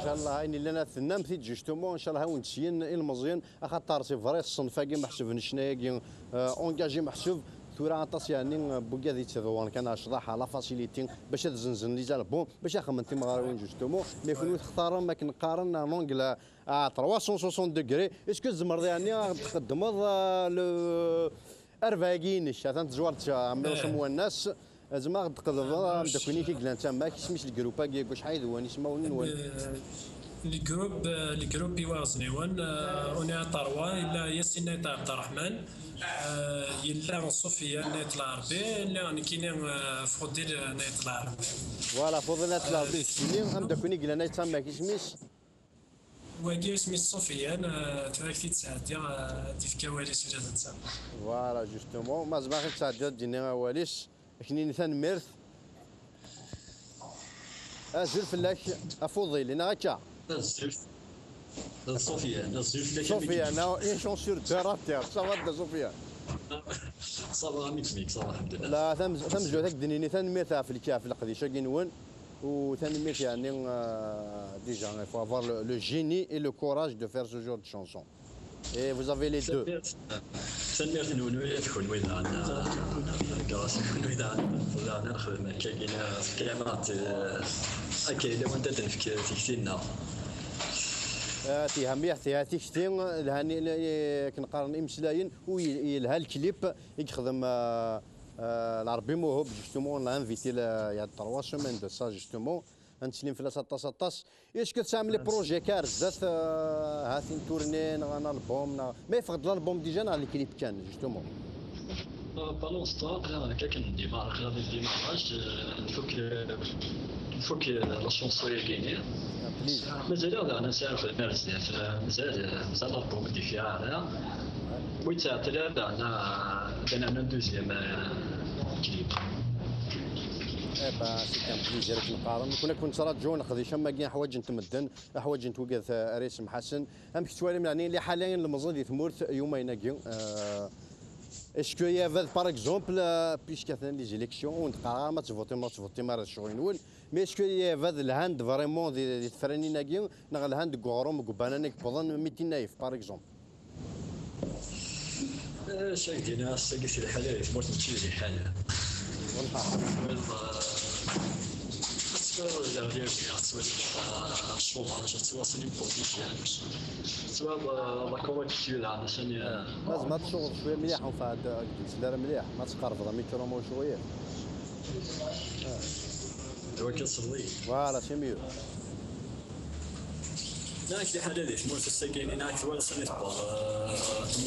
Ncallah, ayen yellan ad t-tennam, ti justement, ncallah ad wen-d-syin ilmeẓyen, axaṭer c'est vrai, ṣṣenf-agi meḥsub n ccna-agi, euh, engagé meḥsub, tura aṭas yeɛni, euh, n wigad yettḍewwren kan ccḍeḥ, la facilité, bac ad zenzen les albums, bac ad xedmen timeɣriwin justement, mais kunwi textarem akken qqaren en anglais, à trois cent soixante degrés. Est-ce que tzemreḍ yeɛni ad ɣ-d-tqeddmeḍ, euh, le arba-agi-inek? Atan tezwareḍ Ɛmiruc Amwanes. Tzemreḍ ad ɣ-d-tqeddmeḍ ameddakel-inek i yellan d tama-k, isem-is legroupe-agi, deg wacḥal d wanwa ismawen-nwen? Le, le groupe, euh, le groupe Iwaɣezniwen, euh, on est à trois, yella Yassine Nait Abderrahmane, euh, yella Sofiane Nait Larbi, yella nekkini, euh, Fodil Nait Larbi. Voilà, Fodil Nait Larbi d keččini, ameddakel-inek i yellan d tama-k, isem-is? Wagi isem-is Sofiane, euh, tura ad k-t-id-sɛeddiɣ, euh, ad d-ifk awal-is ula d netta. Voilà, justement, ma tzemreḍ ad k-id-tesɛeddiḍ ad d-tiniḍ awal-is, ad k-nini tanemmirt. Azul fell-ak a Fodil, neɣ akka? Azul. Sofiane, azul fell-ak. Sofiane, une chance sur deux, rater. Ça va, de Sofiane? Ça va, amek-ik? Ça va, alḥemdulillah. La, tamezwarut ad k-d-nini tanemmirt ɣef lk-, ɣef leqdic-agi-nwen, u tanemmirt yeɛni, euh, déjà, il faut avoir le, le génie et le courage de faire ce genre de chanson. Et vous avez les deux. Tanemmirt-nwen ula d kunwi daɣen, grâce i kunwi daɣen, daɣen ad nexdem akkagi, tefkam-aɣ-d, eh, akka yella wanda ad nefk tikti-nneɣ. Ah, tiha mliḥ, tiha tikti, lhan i, i, akken qqaren imeslayen, u y-, yelha lklip i yexdem, euh, euh, Larbi Muhub, justement, on l'a invité il y a trois semaines de ça, justement. Ad neslim fell-as aṭas, aṭas. Est-ce que tesɛam les projets akka ar zdat, euh, ha-t-in tournée, neɣ un album, neɣ, ma yeffeɣ-d l'album déjà, neɣ les clips kan, justement? Euh, pas l'instant, aql-aɣ akka kan ndimar, aql-aɣ di le démarrage, euh, nfuk, euh, nfuk, euh, la chanson-agi-nni. Mazal-aɣ daɣen ad nesɛu lxedma ar zdat, euh, mazal, euh, mazal l'album ur d-yeffiɣ ara. Wi yettɛeṭṭil ara daɣen, euh, ad nernu un deuxième, euh, clip. Eh ben, c'est un plaisir akken qqaren. Nekkni ad ken-nettraǧu, leqdic am wagi ḥwaǧen-t medden, ḥwaǧen-t wigad, eh, ara isemḥasen. Amek tettwalim, yeɛni, liḥala n lemẓi di tmurt yumayen-agi? Eh, est-ce que yabad, par exemple, eh, puisque atan les élections, ur d-qqareɣ ara ma tvuṭim, ma ur tvuṭim ara d ccɣel-nwen, mais est-ce que yabad lhan-d vraiment di, di tefranin-agi, neɣ lhan-d deg uɣrum, deg ubanan i yewwḍen, mitin naif, par exemple? Acu ak-d-iniɣ, ass-agi si lḥala di tmurt mačči d liḥala. Wellah. Ass-a d aɣyul, ttwali, ah, chômage, ttwassen les politiciens. Ttwa, ah, la corruption, ah, machin, ah. Lazem ad tsuɣeḍ cwiya mliḥ, enfin, ad, ad k-d-nsel ara mliḥ, ma tqerbeḍ amikru ma cwiya. D wakka tselḍi. Voilà, c'est mieux. Neɣ ak liḥala di tmurt ass-agi-nni, neɣ ak twalaḍ sani tewweḍ, euh,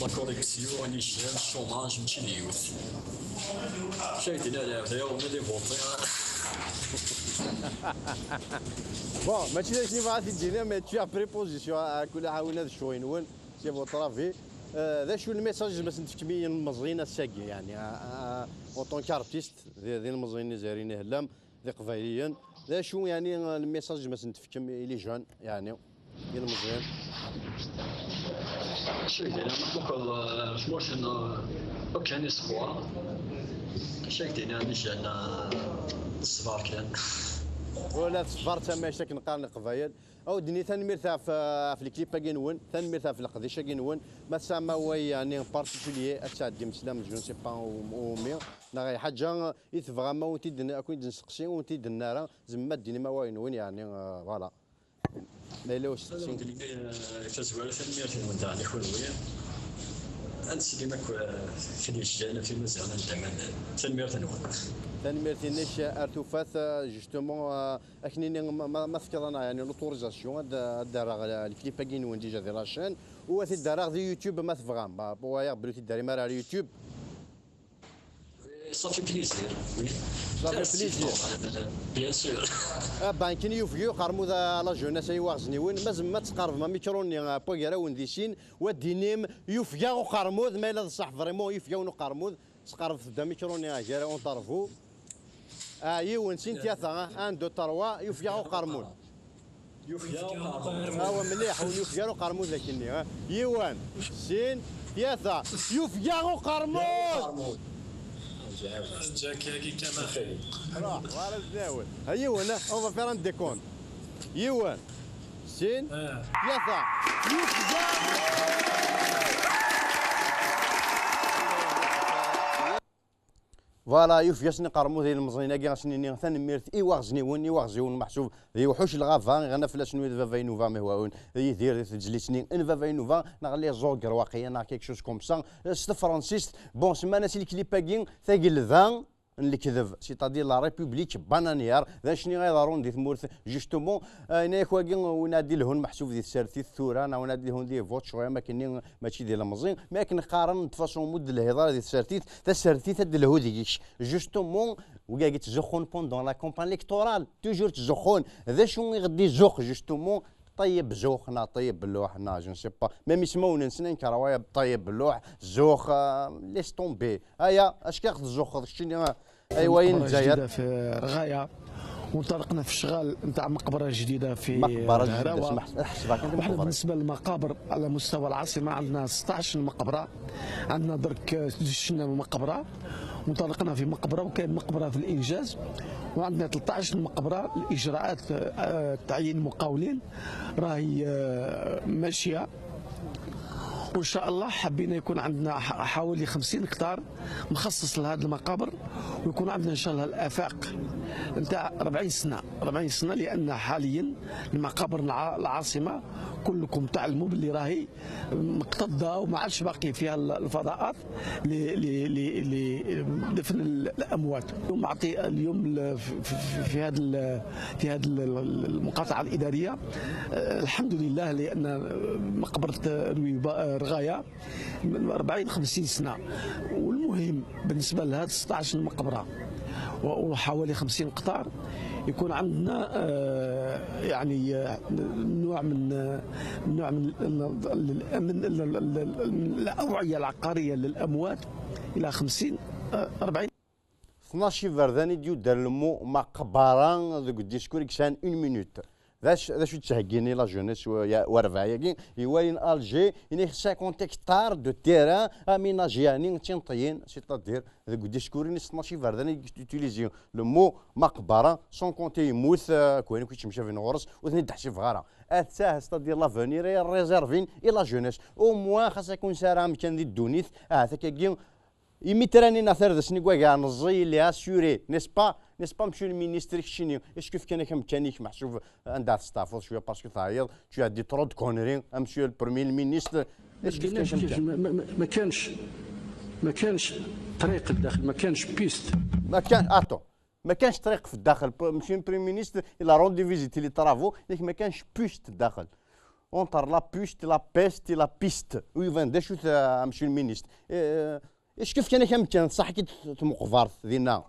la corruption, les jeunes, chômage, mačči d yiwet. Acu ak-d-nniɣ, d ayen ɣur-i ad ivuṭi. Bon, mačči d acu i bɣiɣ ad t-id-iniɣ, mais tu as pris position, à kul ḥal, win ad ccɣel-nwen, c'est votre avis. Euh, d acu le message i s-d-tefkem i yilmeẓyen ass-agi, yeɛni, euh, euh, en tant qu'artiste, d, d ilmeẓyen izzayriyen i tellam, d iqbayliyen. D acu, yeɛni, le message i s-d-tefkem i les jeunes, yeɛni, ilmeẓyen? Acu ak-d-iniɣ, ma tmuqleḍ, eh, tmurt-nneɣ, eh, akk kan isexwa. Acu ak-d-iniɣ, les jeunes, eh, ṣṣber kan. Wala tṣeffer d tamact akken qqaren Leqbayel. Awd-nni, tanemmirt ɣef, ɣef lklip-agi-nwen, tanemmirt ɣef leqdic-agi-nwen. Ma tesɛam awal, yeɛni, particulier, ad tɛeddim sslam, je ne sais pas, umi, neɣ lḥaǧa i tebɣam, ad wen-t-id-, ad ken-id-nesteqsi, ur wen-t-id-nenna ara, tzemrem ad d-tinim awal-nwen, yeɛni, euh, voilà. Ma yella usteqsi. Tazwara, tanemmirt-nwen daɣen i kunwi. Ad neslim akk, eh, tin yettgan ɣef Imaziɣen anda ma llan. Tanemmirt-nwen. Tanemmirt-inek ar tufat, eh, justement, eh, akken-nni ma, ma, ma tefkiḍ-aneɣ, yeɛni, l'autorisation, ad, ad d-rreɣ, eh, lklip-agi-nwen déjà di la chaîne, u ad t-id-rreɣ di YouTube ma tebɣam. Bah, waya belli ur t-id-terrim ara ar YouTube. Ça fait plaisir, oui. Ça fait plaisir. Bien sûr. Ah, ben, akken yufeg uqermud à la jeunesse ay iwaɣezniwen, ma tzemrem ad tqerrbem amikru-nni, ah, n wagar-awen di sin, u ad d-tinim, yufeg-aɣ uqermud, ma yella d ṣṣeḥ vraiment, yufeg-awen uqermud, sqerbet-d amikru-nni, ah, gar-awen, interview. Ah, yiwen, sin, tlata, ah, un, deux, trois, yufeg-aɣ uqermud. Yufeg-aɣ uqermud. Awa mliḥ, ur yufeg ara uqermud akkenni, ha? Yiwen, sin, tlata, yufeg-aɣ uqermud! Ǧak-agi kan axir. Voilà, voilà, zdawen. Ha, yiwen, ha, on va faire un décompte. Yiwen, sin, tlata, yufeg-aɣ! Voilà, yufeg-asen iqermud i yilmeẓyen-agi, ad sen-nini tanemmirt i waɣezniwen, i waɣezniwen meḥsub d iwḥuc lɣaba, iɣenna fell-asen wid Baba Inuba, ma ihwa-wen, Yidir di tezlit-nni n Baba Inuba, neɣ les ogres waqila, neɣ quelque chose comme ça, s tefransist. Bon, semman-as i lklip-agi Tagelda n lekdeb, c'est-à-dire la République bananière, d acu-nni ay iḍerrun di tmurt, justement, euh, yenna-yak wagi, win ad d-ilhun meḥsub di tsertit tura, neɣ win ad d-ilhun di vote, cɣel am akken-nni, mačči d ilemẓi, mi akken qqaren, de toute façon, mu d-telhiḍ ara di tsertit, tasertit ad d-telhu deg-k. Justement, wigi i yettzuxxun pendant la campagne électorale, toujours ttzuxxun. D acu i ɣ-d-izuxx, justement? Ṭayyeb Zux, neɣ Ṭayyeb Belluḥ, neɣ je ne sais pas. Même ismawen-nsen, anker waya, Ṭayyeb Belluḥ, Zux, euh, laisse tomber. Aya, acu i ɣ-tzuxxeḍ keččini, euh, ay wayen n Lezzayer. جديدة في رغاية. وانطلقنا في الشغل نتاع مقبرة جديدة في مقبرة جديدة، الهراوة. اسمح، احسبها كان وإحنا مقبرة. بالنسبة للمقابر على مستوى العاصمة عندنا ستطاش مقبرة. عندنا درك، آه، دشنا مقبرة، وانطلقنا في مقبرة، وكاين مقبرة في الإنجاز، وعندنا ثلطاش مقبرة. الإجراءات، آه، تعيين مقاولين راهي، آه، ماشية. وإن شاء الله حبينا يكون عندنا ح-، حوالي خمسين هكتار مخصص لهذه المقابر، ويكون عندنا إن شاء الله الآفاق نتاع أربعين سنة، أربعين سنة، لأن حاليًا المقابر الع-، العاصمة كلكم تعلموا باللي راهي مكتظة وما عادش باقي فيها ال-، الفضاءات ل-، ل-، ل-، ل-، دفن ال-، الأموات. اليوم أعطي، اليوم ال-، في، في، في هذا ال-، في هذه ال-، ال-، المقاطعة الإدارية، آه، الحمد لله، لأن مقبرة رويبة، آه، رغاية من أربعين، خمسين سنة. والمهم بالنسبة لهذه ستطاش مقبرة و-، وحوالي خمسين قطار، يكون عندنا، آه، يعني، آه، نوع من، آه، نوع من ال-، ال-، الأمن، ال-، ال-، ال-، ال-، الأوعية العقارية للأموات إلى خمسين، آه، أربعين. Tnac iberdan i d-yudder lemmu maqbara deg udiskur i yesɛan une minute. D acu, d acu i d-ttheggin i la jeunesse wa-, ya-, wa rbeɛ-agi, iwalin Alger, inek cinquante hectares de terrain aménagé, yeɛni d tineṭṭiyin, c'est-à-dire deg udiskur-ines tnac iberdan i d-utilizi lemmu maqbara, sans compter yemmut, euh, kwan akk yettemcabin ɣur-s, ur ten-id-ḥsibeɣ ara. Attah, c'est-à-dire l'avenir ay réservé i la jeunesse. Au moins, xas akk nesɛa amkan di ddunit, ahat akkagi, imi tranin ɣer tarda-sen i wagar neẓẓi, il est assuré, n'est-ce pas, n'est-ce pas, monsieur le ministre, keččini, est-ce que fkan-ak amkan-ik meḥsub anda testeɛfuḍ cwiya parce que teɛyiḍ, tu as dit trop de conneries, a monsieur le premier ministre, est-ce que fkan-ak amkan? ما، ما، ما، ما كانش، ما كانش طريق لداخل، ما كانش piste. ما كان، attends. ما كانش طريق في الداخل. ب-، monsieur le premier ministre, il a rendu visite les travaux, ياك ما كانش piste الداخل. Entre la piste, la piste, la piste. ويبان دا شو ثا-، monsieur le ministre. إيه، إيش كيف كان كم كان صح كي ت-، تمقفرت دينا؟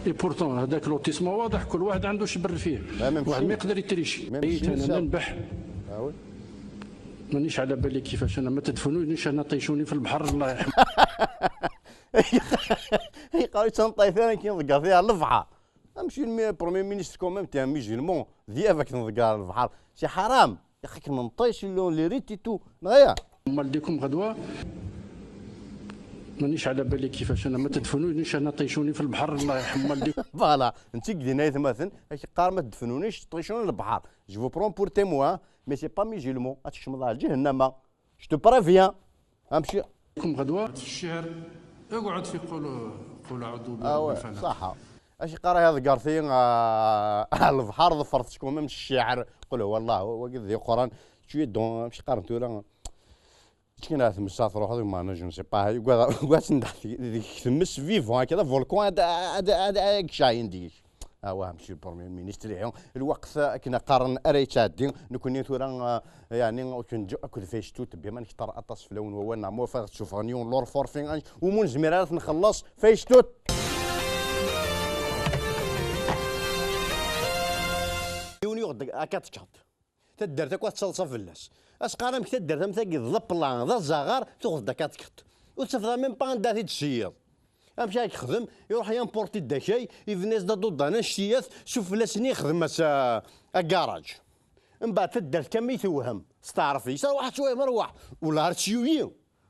Et pourtant هذاك lotissement واضح، كل واحد عنده شبر فيه. واحد ما يقدر يتريشي. بيت أنا ننبح. آه oui. مانيش على بالي كيفاش أنا، ما تدفنونيش أنا، طيشوني في البحر، الله يرحمه. يقاوي تنطيث أنا كي نضقر فيها البحر. أمشي المي-، premier ministre quand même, t'es un musulman. ذيابك تنضقر البحر. C'est حرام. يا أخي، كنا نطيش اللون اللي ريت تو. نغير. أمال ديكم غدوة؟ مانيش على بالي كيفاش انا، ما تدفنونيش انا، طيشوني في البحر، الله يحمل لي. Voilà, nti gdin ay atmaten, ak qqar ma tedfenunec, ṭicun lebḥer. Je vous prends pour témoin, mais c'est pas musulman. Ad tkecmeḍ ɣer lǧehennama. Je te préviens. Amci. كم غدوة في الشعر، اقعد في قول، قول أعوذ برب الفلق. صح. Ac qqar ay aḍeggerti, ah, lebḥer, ḍefret-tt quand même s cciɛer. Qul huwa Allah, wagi d iqran. Tu es dans, amci qqaren tura. Kkin ar tmes ad truḥeḍ, imana, je ne sais pas, yuggad, yuggad ad tendeḥ deg, deg tmes vivant, akka d avolcan ad, ad, ad, ad, ad yecɛel deg-k. Awah, monsieur le Premier ministre, ihi, lweqt akken qqaren ara yettɛeddi, nekkni tura, eh, yeɛni, akken ǧ-, akked Feictut, bima nekter aṭas fell-awen wawal, neɣ ma ufan ad ttufɣen yiwen lor forfait, umi ur nezmir ara ad t-nxelleṣ, Feictut! Yiwen yuɣ-d akka tekkeḍ. Taddart akk ad tettaḍsa fell-as. As-qqar amek taddart am tagi d leplan, d azaɣar, tuɣeḍ-d akka tekkeḍ. Ur tafeḍ même pas anda ad t-id-tceyyeḍ. Amek ara yexdem? Iruḥ yimporti-d akay, yebna-as-d aduḍan annect-ilat, sufella-s-nni yexdem-as, ah, agaṛaj. Mbeɛd taddart kammi tewhem, testeɛref-iyi. Arwaḥ ad twehmeḍ, arwaḥ. Wala ar tt-yuyi.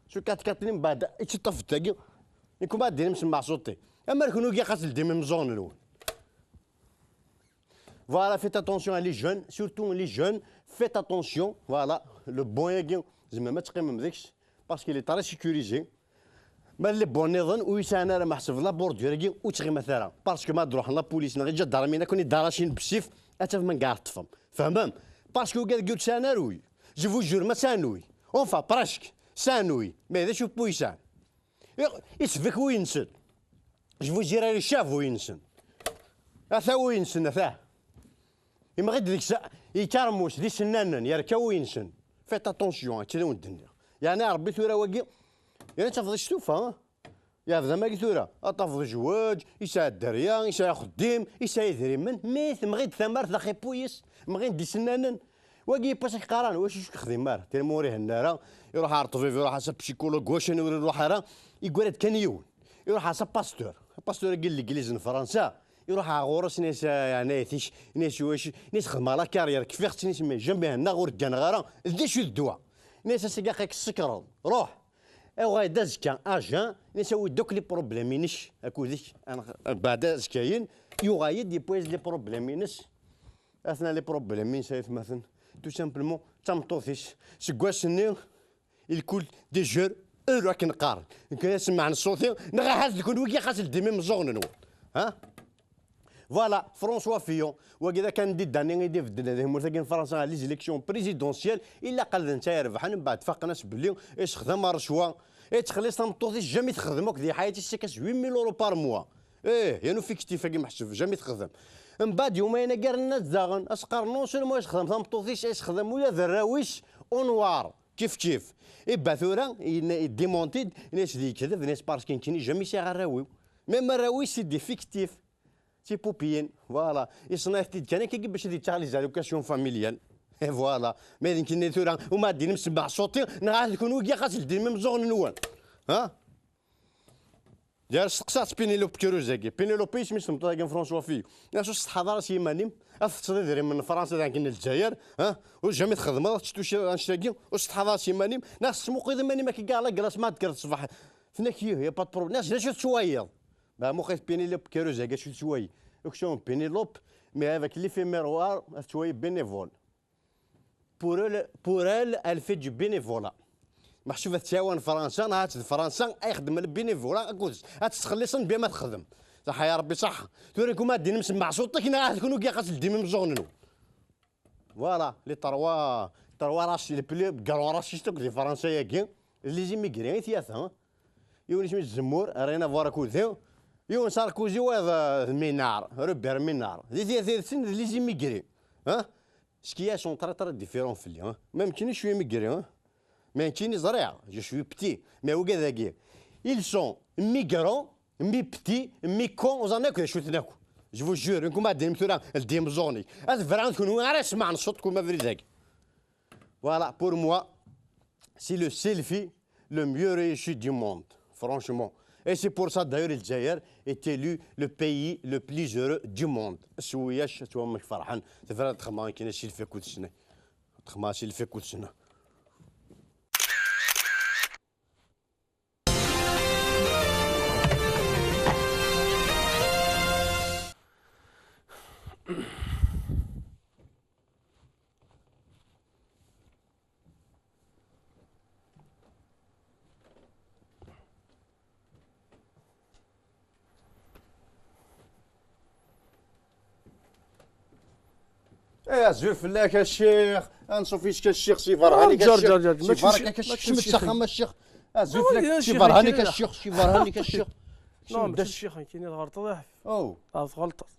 S ukaṭkaṭ-nni mbeɛd i tt-iṭṭef-d tagi. Nekk ma ad d-inim semmeḥ ṣuṭi. Amer kenwi giɣ ad teldim imeẓẓuɣen-nwen. Voilà, faites attention à les jeunes, surtout les jeunes, faites attention. Voilà, le bon-agi, tzemrem ad teqqimem deg-s, parce qu'il est très sécurisé. Ma les bons-nniḍen, ur yesɛan ara meḥseb la bordure-agi, ur ttɣimat ara. Parce que ma d-ruḥen la police, neɣ iǧadarmin, ad ken-id-aracin bessif, ad tafem anga ara teṭṭfem. Tfehmem? Parce que ugad-agi ur tesɛan ara uy. Je vous jure, ma sɛan uy. Enfin, presque. Sɛan uy. Mais d acu n wuy sɛan? Isbek wuy-nsen. Je vous jure, icab wuy-nsen. Ata wuy-nsen, ata. Imɣi-d deg-s, yekkar mus, d isennanen, yerka wuy-nsen. Faites attention, akka d awen-d-nniɣ. Yeɛni Ṛebbi tura wagi, yeɛni tafeḍ istufa, ha? Yeɛbed amagi tura, ad tafeḍ zzwaǧ, yesɛa dderya, yesɛa axeddim, yesɛa idrimen, mi temɣi-d tamart d axipuyes, mɣin-d isennanen. Wagi yewwas ak-qqaren, wacu ur k-xdim ara, tira ma ur ihenna ara, iruḥ ar ṭṭbib, iruḥ ar sa psychologue, wacu ur iruḥ ara, yeggra-d kan yiwen, iruḥ ar sa pasteur, apasteur-agi n legliz n Fransa, iruḥ ar ɣur-s, ini-as, yeɛni, ayt-ik, ini-as, wacu, ini-as, xedmeɣ la carrière, kfiɣ-tt, ini-as, mais jamais hennaɣ, ur gganeɣ ara, d acu d ddwa? Ini-as, ass-agi aql-ik tsekreḍ, ruḥ, uɣal-d azekka à jeun, ini-as, awi-d akk les problèmes-inek akked-k, mbeɛd azekka-yin, yuɣal-d, yewwi-as les problèmes-ines, Atna les problèmes-ines ay atmaten. Tout simplement, d tameṭṭut-is. Seg wass-nni, il coule des jours, ur akken qqaren. Nekk ad semɛen ṣṣut-i, neɣ ahat d kunwi i xas ldim imeẓẓuɣen-nwen. Ha? Voilà, François Fillon, wagi d akandidat-nni i d-ibedden di tmurt-agi n Fransa ɣer les élections présidentielles, ilaq ad d netta irebḥen, mbeɛd faqen-as belli yessexdam ṛṛecwa, yettxelliṣ tameṭṭut-is, jamais texdem akk di ḥayat-is, tekka-s huit mille euros par mois. Ih, yernu fictif-agi meḥsub, jamais texdem. Mbeɛd yumayen-agi rnan-as daɣen, as-qqaren non seulement yessexdam tameṭṭut-is, yessexdam ula d arraw-is au noir, kif kif. Iba tura, yenna-, yeddimonti-d, yenna-as d yekdeb, yenna-as parce que nekkini jamais sɛiɣ arraw-iw. Même arraw-is, c'est des fictifs. D tipupiyin, voilà. Yeṣna-t-id kan akka bac ad yettaɣ les allocations familiales. Et voilà. Ma d nekkini tura, uma ad d-inem sebbeḥ ṣṣuti, neɣ ahat d kunwi i xas ldim imeẓẓuɣen-nwen. Ha? Gar steqsaɣ-tt Pénélope Cruz-agi. Pénélope isem-is tmeṭṭut-agi n François Fillon. Nniɣ-as ur tettḥaḍ ara s yiman-im, ad tetteḍ idrimen n Fransa d akken n Lezzayer, ha? Ur jamais txedmeḍ, ad tettuciḍ annect-agi, ur tettḥaḍ ara s yiman-im, neɣ tettmuqid iman-im akka gar la glace ma d-tekkreḍ ṣṣbeḥ. Tenna-k ih, y a pas de problème. Nniɣ-as d acu tettwayeḍ? Bah, muqel Pénélope Cruz-agi acu tettwayi? Aksum Pénélope, mais avec l'éphémère war, ad tettwayi bénévole. Pour elle, pour elle, elle fait du bénévolat. Meḥsub ad tettɛawan Fransa, neɣ ad d Fransa ay xeddmen le bénévolat akked-s. Ad tettxelliṣen bien ma texdem. Ṣaḥa ya Rebbi, ṣaḥa. Tura nekkuma ad d-inem semmeḥ ṣuṭ-ik, neɣ ahat kunwi i xas ldim imeẓẓuɣen-nwen. Voilà, les trois, trois raci-, les plus grands racistes akk di Fransa-agi, d les immigrés i tyata, hein. Yiwen isem-is Zemmour, rien à voir akked-i. Yiwen Sarkozy, wayeḍ, euh, d Ménard, Robert Ménard. Di tyata-nsen d les immigrés, hein. Ce qui est sont très, très différents fell-i, hein. Même nekkini, je suis immigré, hein. Mais nekkini ẓriɣ, je suis petit. Mais wigad-agi, ils sont migrants, mi petit, mi con, ur ẓrin akk d acu-ten akk. Je vous jure, nekkuma ad d-inim tura, ldim imeẓẓuɣen-ik. Ad bran kunwi ara yesmeɛn ṣṣut-nwen abrid-agi. Voilà, pour moi, c'est le selfie le mieux réussi du monde, franchement. Et c'est pour ça d'ailleurs le Lezzayer est élu le pays le plus heureux du monde. Swiyac, tu vois, فرحان. C'est vrai, تخمم كاين شي الفيك وتسنى. تخمم شي الفيك وتسنى. Eh, azul fell-ak a ccix. Anṣuf yis-k a ccix, si berhan-ik a ccix. Ǧer, ǧer, ǧer, si berhan-ik a ccix. Kecmet s axxam a ccix. Azul fell-ak, si berhan-ik a ccix, si berhan-ik a ccix. Kecmet-d a ccix. Non, mačči d ccix nekkini, tɣelṭeḍ. Oh, tɣelṭeḍ.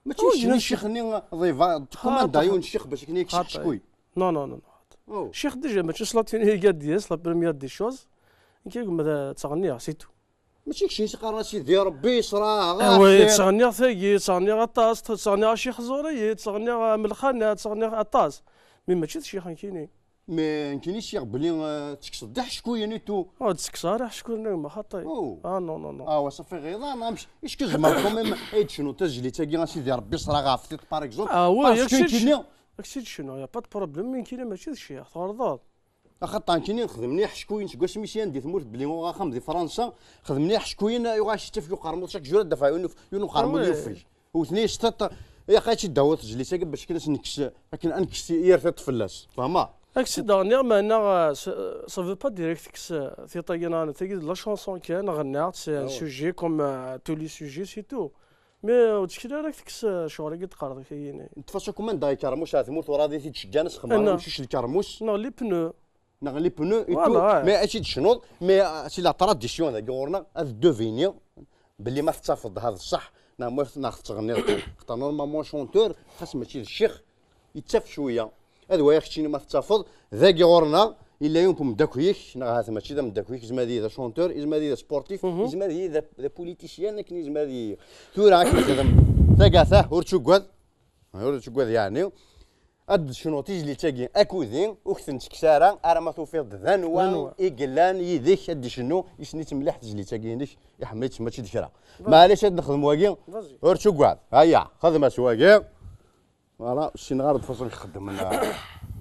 Mačči d ccix-nni, ḍifa, tkumanda yiwen ccix bac akken ad yekkes aḥeckuy. Non, non, non, non. Oh. Ccix déjà, mačči s latin i iga-d yes, la première des choses. Nekk gma ttɣenniɣ, c'est tout. Mačči kečč i s-qqaren a Sidi Rebbi yesra, ah, ɣef oui, ttɣenniɣ tagi, ttɣenniɣ aṭas, ttɣenniɣ a Ccix ẓur-iyi, ttɣenniɣ amelxan, ttɣenniɣ aṭas. Mais mačči d ccix nekkini. Mais nekkini ccix belli, euh, tekkseḍ-d aḥeckuyen et tout. Ur d-ttekkseɣ ara aḥeckuyen a gma xaṭi. Oh. Ah, non, non, non. Ah, wa, ça fait rire, ah, non, mais est-ce que tzemreḍ quand même ad d-tecnuḍ tazlit-agi a Sidi Rebbi yesra ɣef tiṭ, par exemple? Ah, oui, parce que nekkini, ak-tt-id-cnuɣ, y a pas de problème, mais nekkini mačči d ccix, tɣelḍeḍ. Axaṭer nekkini xedmen-iyi ḥeckuyen seg wasmi i syan di tmurt belli uɣeɣ axxam di Fransa, xedmen-iyi ḥeckuyen, yuɣal yettafeg uqermud, chaque jour ad d-afeɣ yiwen uf-, yiwen uqermud yufeg. Wten-iyi s tiṭ, ilaq ad tt-id-tawiḍ tezlit-agi bac akken ad s-nekkes, akken ad nekkes yir tiṭ fell-as. Tfehmeḍ? Ak-tt-id-ɣenniɣ, meɛna, euh, ça, ça veut pas dire tekkes, euh, tiṭ-agi neɣ tagi d la chanson kan, ɣennaɣ-tt, c'est un sujet comme, euh, tous les sujets, c'est tout. Mais ur ttkel ara tekkes, euh, ccɣel-agi d-qqareḍ kayini. De toute façon, comme anda ikermus ar tmurt ur ad t-id-ceggan, asexmar, amcic lkermus. Neɣ les pneus. Neɣ les pneus et tout. Voilà, ouais. Mais ad tt-id-tecnuḍ, mais, euh, c'est la tradition dagi ɣur-neɣ, ad deviner belli ma tettafeḍ-d ha d ṣṣeḥ, neɣ ma, neɣ tettɣenniḍ kan. Xaṭer normalement chanteur, xas mačči d ccix, yettaf cwiya. Ad waliɣ keččini ma tettafeḍ, dagi ɣur-neɣ, yella yiwen n umeddakel-ik, neɣ ahat mačči d ameddakel-ik, yezmer ad yili d achanteur, yezmer ad yili d sportif, yezmer ad yili d, d politicien, akken yezmer ad yili. Tura ad k-nexdem tagata, ur ttugad, ur ttugad yeɛni. Ad d-tecnuḍ tizlit-agi akked-i, ur k-ten-ttekkes ara, arma tufiḍ-d d anwa i yellan yid-k ad d-icennu, isem-is mliḥ tizlit-agi-inek, iḥemmel-itt mačči d kra. Vas-y. Maɛlic ad nexdem wagi, vas-y, ur ttugad. Aya, xdem-as wagi. Voilà, ur ssineɣ ara d façon i xeddmen.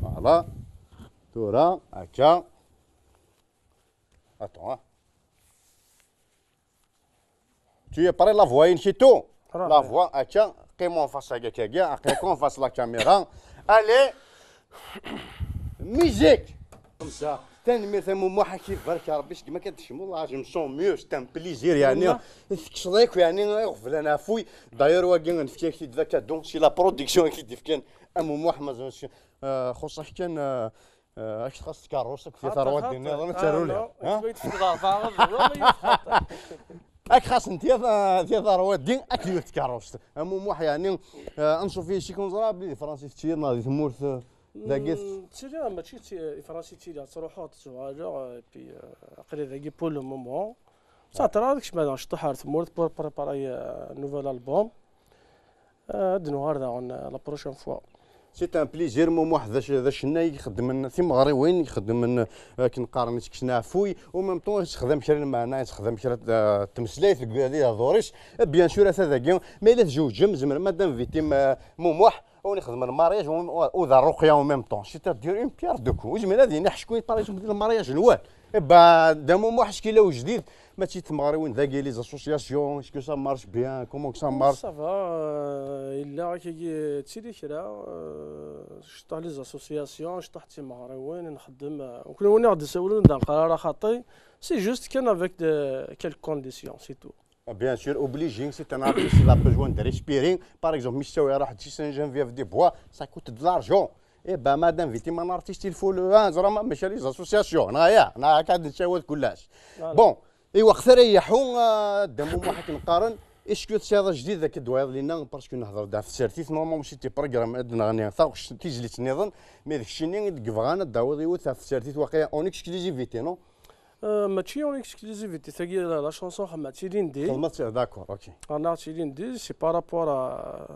Voilà. Tura, akka. Attends, hein. Tu es prêt, la voix-inek et tout? Prêt. La voix, akka, qqim en face, akka, akka, qqim en face la caméra. Allez, musique. Comme ça. Tanemmirt a Mumuḥ, ad k-ibarek Rebbi, seg ma akka d-tecmuḍ, ah, je me sens mieux, c'est un plaisir, yeɛni, tekkseḍ akk, yeɛni, iɣeblan ɛfuy. D'ailleurs, wagi, nefka-ak-t-id d akadu, si la production i k-t-id-ifkan, a Mumuḥ, ma ẓriɣ, euh, xuṣṣeɣ-k kan, euh, euh, ak txaṣ tkeṛṛust, ak tiṭ ar waddin nniḍen, ad terru lhi. Ah, non, ha? Tefkiḍ ɣer taɛrabt, wala yefxaṭ. Ak xaṣent tiṭ, euh, tiṭ ar waddin, ak yiwet tkeṛṛust. A Mumuḥ, yeɛni, euh, anṣuf yis-k, ur neẓri belli di Fransa i tettiliḍ neɣ di tmurt, euh, dagi. Mm, ttiliɣ, mačči d ti-, di Fransa i ttiliɣ, ttruḥuɣ, ttzuɣaleɣ, euh, et puis, euh, aql-i dagi pour le moment. Ttɛeṭṭileɣ ad kecmeɣ daɣen ciṭuḥ ar tmurt pour préparer, euh, un nouvel album. Euh, ad d-nuɣal daɣen, euh, la prochaine fois. C'est un plaisir, Mumuḥ, d ac-, d acennay i ixeddmen timeɣriwin, ixeddmen, euh, akken qqaren, ittekksen aɛfuy, au même temps, yessexdam kra n lmeɛna, yessexdam kra n, euh, tmeslayt deg, di lehdur-is. Eh, bien sûr, ata dagi, ma yella tzewǧem, zemren, madame Vitim, euh, Mumuḥ, ad wen-ixdem lmariaj, u, u, u d rruqya en même temps. C'est-à-dire une pierre deux coups. Ur zmiren ad yini ḥecku, par exemple, di lmariaj-nwen. Eh ben, d Mumuḥ, est-ce qu'il a ujdid, mačči d tmeɣriwin dagi, les associations, est-ce que ça marche bien, comment que ça marche? Ça va, euh, yella akkagi ttili kra, euh, ciṭuḥ les associations, ciṭuḥ d timeɣriwin, nxeddem, euh, nekkni win i ɣ-d-isawlen ur d-neqqar ara xaṭi, c'est juste kan avec de, quelques conditions, c'est tout. Ah, bien sûr, obligé, c'est un artiste, il a besoin de respirer. Par exemple, mi s-tawi aruḥ d six cents Geneviève des Bois, ça coûte de l'argent. Eh ben, madame Vitim, un artiste, il faut le, hein, زعما, mačči les associations, neɣ ya, neɣ akka ad nessawal kullec. Voilà. Bon, i waqt ara iḥu, ah, Dda Mumuḥ akken qqaren, est-ce que tesɛiḍ ajdid akka d wayeḍ lina, parce que nehder-d ɣef tsertit, normalement, c'était programme ad nɣenni taɣect, tizlit nniḍen, mais d keččini i d-yebɣan ad d-tawiḍ yiwet ɣef tsertit, waqila en exclusivité, non? Euh, mačči en exclusivité, tagi la, la chanson xedmeɣ-tt ilindi. Xedmeɣ-tt, d'accord, ok. Xedmeɣ-tt ilindi, c'est par rapport à,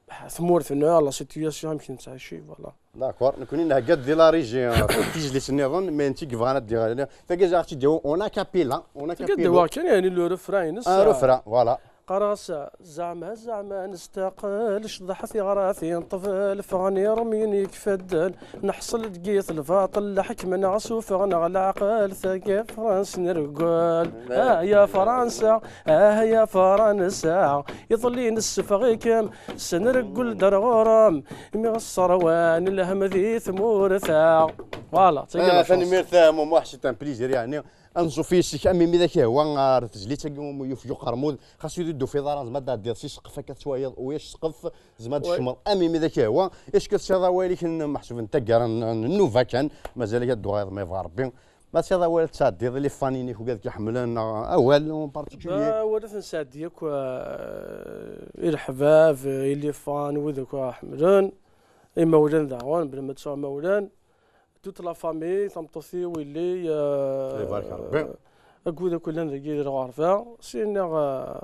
à tmurt-nneɣ, la situation, amek nettɛici, voilà. D'accord, nekkni nhegga-d di la régie, euh, tizlit nniḍen, mais netta i yebɣan ad d-iɣer. Tagi ad aɣ-tt-id-yawi en a cappella, en a cappella. Tagi ad d-awiɣ kan, yeɛni, le refrain-ines. Un refrain, voilà. Qqareɣ-as, zeɛma, zeɛma nestaqel, ccḍeḥ tiɣratin ṭṭbel, ffɣen iremyen ikfadden, neḥṣel deg-it lbaṭel, lḥekma-nneɣ sufeɣ-neɣ leɛqel, tagi Fransa nreggel. Ah ya Fransa, ah ya Fransa, iḍelli nessefɣ-ikem, s nreggel-d ar ɣur-m, imi ɣ-sserwan lhem di tmurt-a. Voilà, d tagi la chanson. Ah, tanemmirt a Mumuḥ, c'est un plaisir, yeɛni. Anṣuf yes-k, am imi d ak-ihwa, ar tezlit-agi umi yufeg uqermud, xas ur d-tufiḍ ara, tzemreḍ ad tɛeddiḍ si ssqef akka tettwaliḍ, ulac ssqef, tzemreḍ ad tkecmeḍ, am imi d ak-ihwa. Est-ce que tesɛiḍ awal-ik n, meḥsub n taggara n, n nnuba kan, mazal-ak ad d-tuɣaleḍ ma yebɣa Rebbi. Ma tesɛiḍ awal ad tesɛeddiḍ i les fans-inek wigad k-iḥemmlen, neɣ awal en particulier? Awal ad ten-sɛeddi akk, eh, i leḥbab, i les fans, wid akk ḥemmlen, imawlan daɣen, bla ma ttuɣ imawlan. Toute la famille, tameṭṭut-iw, yelli, euh, ibarek Rebbi. Akked wid akk yellan dagi di lɣerba. Syenna, euh,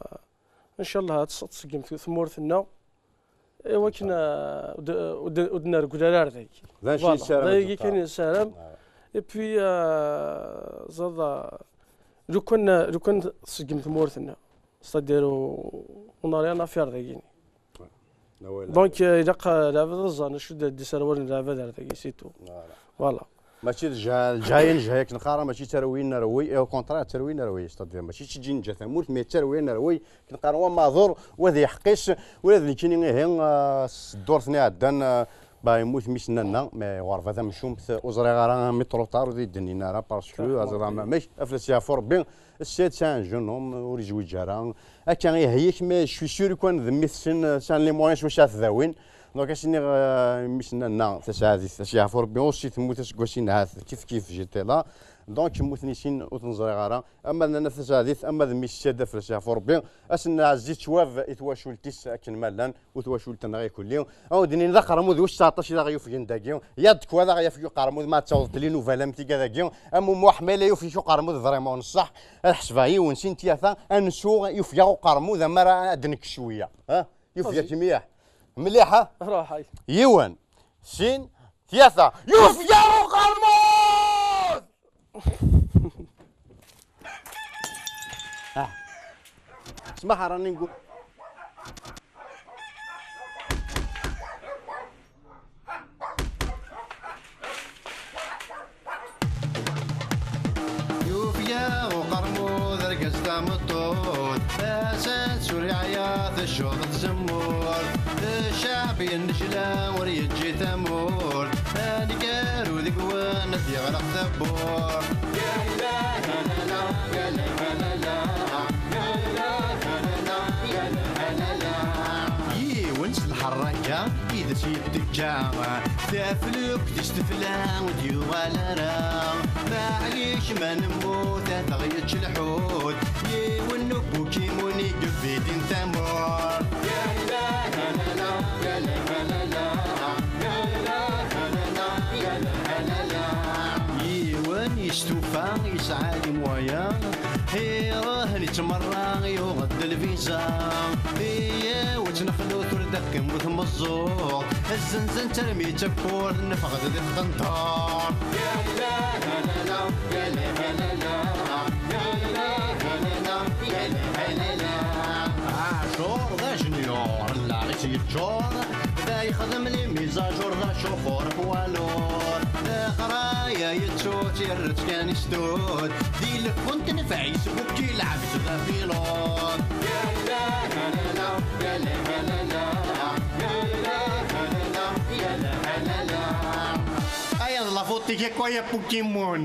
ncallah ad tt-, ad tṣeggem t-, tmurt-nneɣ. I wakken, euh, ur d-, ur d-, ur d-nergel ara ar dagi. D acu. Voilà, yessaram d agi kan yessaram. Et puis, euh, ẓad, euh, lukan, lukan tṣeggem tmurt-nneɣ, c'est-à-dire, on, on a rien à faire dagi. Donc, euh, ilaq, euh, lɛebad ad ẓren acu d, d iserwalen n lɛebad ar dagi, c'est tout. Voilà. Voilà. Mačči d lǧa-, lǧayen, lǧayak neqqar, mačči d tarwiyin n rwi, et au contraire, d tarwiyin n rwi, c'est-à-dire, mačči d tiǧin n ǧa tamurt, mais d tarwiyin n rwi, neqqar, wa maɛdur, wa d iḥeqqis, ula d nekkini, ihi, euh, s ddurt-nni iɛeddan, euh, bah, yemmut mmi-s n nanna, mais ɣerba tamcumt, ur ẓriɣ ara, mi trop tard, ur d-iyi-d-nnin ara, parce que, aẓiḍ ɛemmamek, aflas yeɛfu Rebbi, Ssed, c'est un jeune homme, ur yezwiǧ ara. Akka, ihi-k, mais je suis sûr kan d mmi-tsen, euh, sɛan les moyens s wacu ad t-dawin. Donc, ad s-iniɣ, euh, mmi-s n nanna, tasaɛdit, ad s-yeɛfu Rebbi, aussi temmut aseggas-in ahat, kif kif, j'étais là. Donc, mmuten i sin, ur ten-ẓriɣ ara. Ama d nanna tasaɛdit, ama d mmi-s Ssed, aflas yeɛfu Rebbi. Ad s-nɛezzi ttwab i twacult-is akken ma llan. U twacult-nneɣ ikulli. Aw d-nnin d aqermud wis tseɛṭac i d aɣ-yufgen dagi. Yad kwa d aɣ-yafeg uqermud ma ad tawḍeḍ linubal am tiga dagi. Am umuḥ ma yella yufeg uqermud vraiment n ṣṣeḥ. Ad ḥesbeɣ yiwen, sin, tlata, ansu yufeg-aɣ uqermud amar ad d-nekk cwiya. Ha? Yufeg-ak mliḥ. Mliḥ, ha? Ruḥ, ay. Yiwen, sin, tlata. Yufeg-aɣ uqermud! Ah. Smaḥ, rani nqul. Yufeg-aɣ uqermud, argaz tameṭṭut. Tasa-s ur yeɛya, teccuḍ tzemmurt. Ccɛeb yennejla, ur yeǧǧi tamurt. Aneggaru deg-wen ad d-yeɣleq tawwurt. Yiwen s lḥerraka i d as-yetteǧǧa, taflukt-is tefla, ur d-yuɣal ara. Maɛlic, ma nemmut, ad aɣ-yečč lḥut. Yiwen n ubukimun i yebidin tamurt. Yiwen yestufa, yesɛa les moyens, iruḥ yettmerra, yuɣ-d lviza. Iyyawet nexlut ur d-teqqim tmeẓẓuɣt, zzenzen-tt armi d tawwurt, neffeɣ-d di tqenṭert. Ɛacur d ajenyur, llaɣ-is yeččur, da yexdem les mises à jour, d acufur poids lourd. Leqraya yettu-tt, yerra-tt kan i stud, di lfun tenfeɛ-is, bukki lɛebd d apilud. Aya d la faute-ik akk, ay a Pokémon.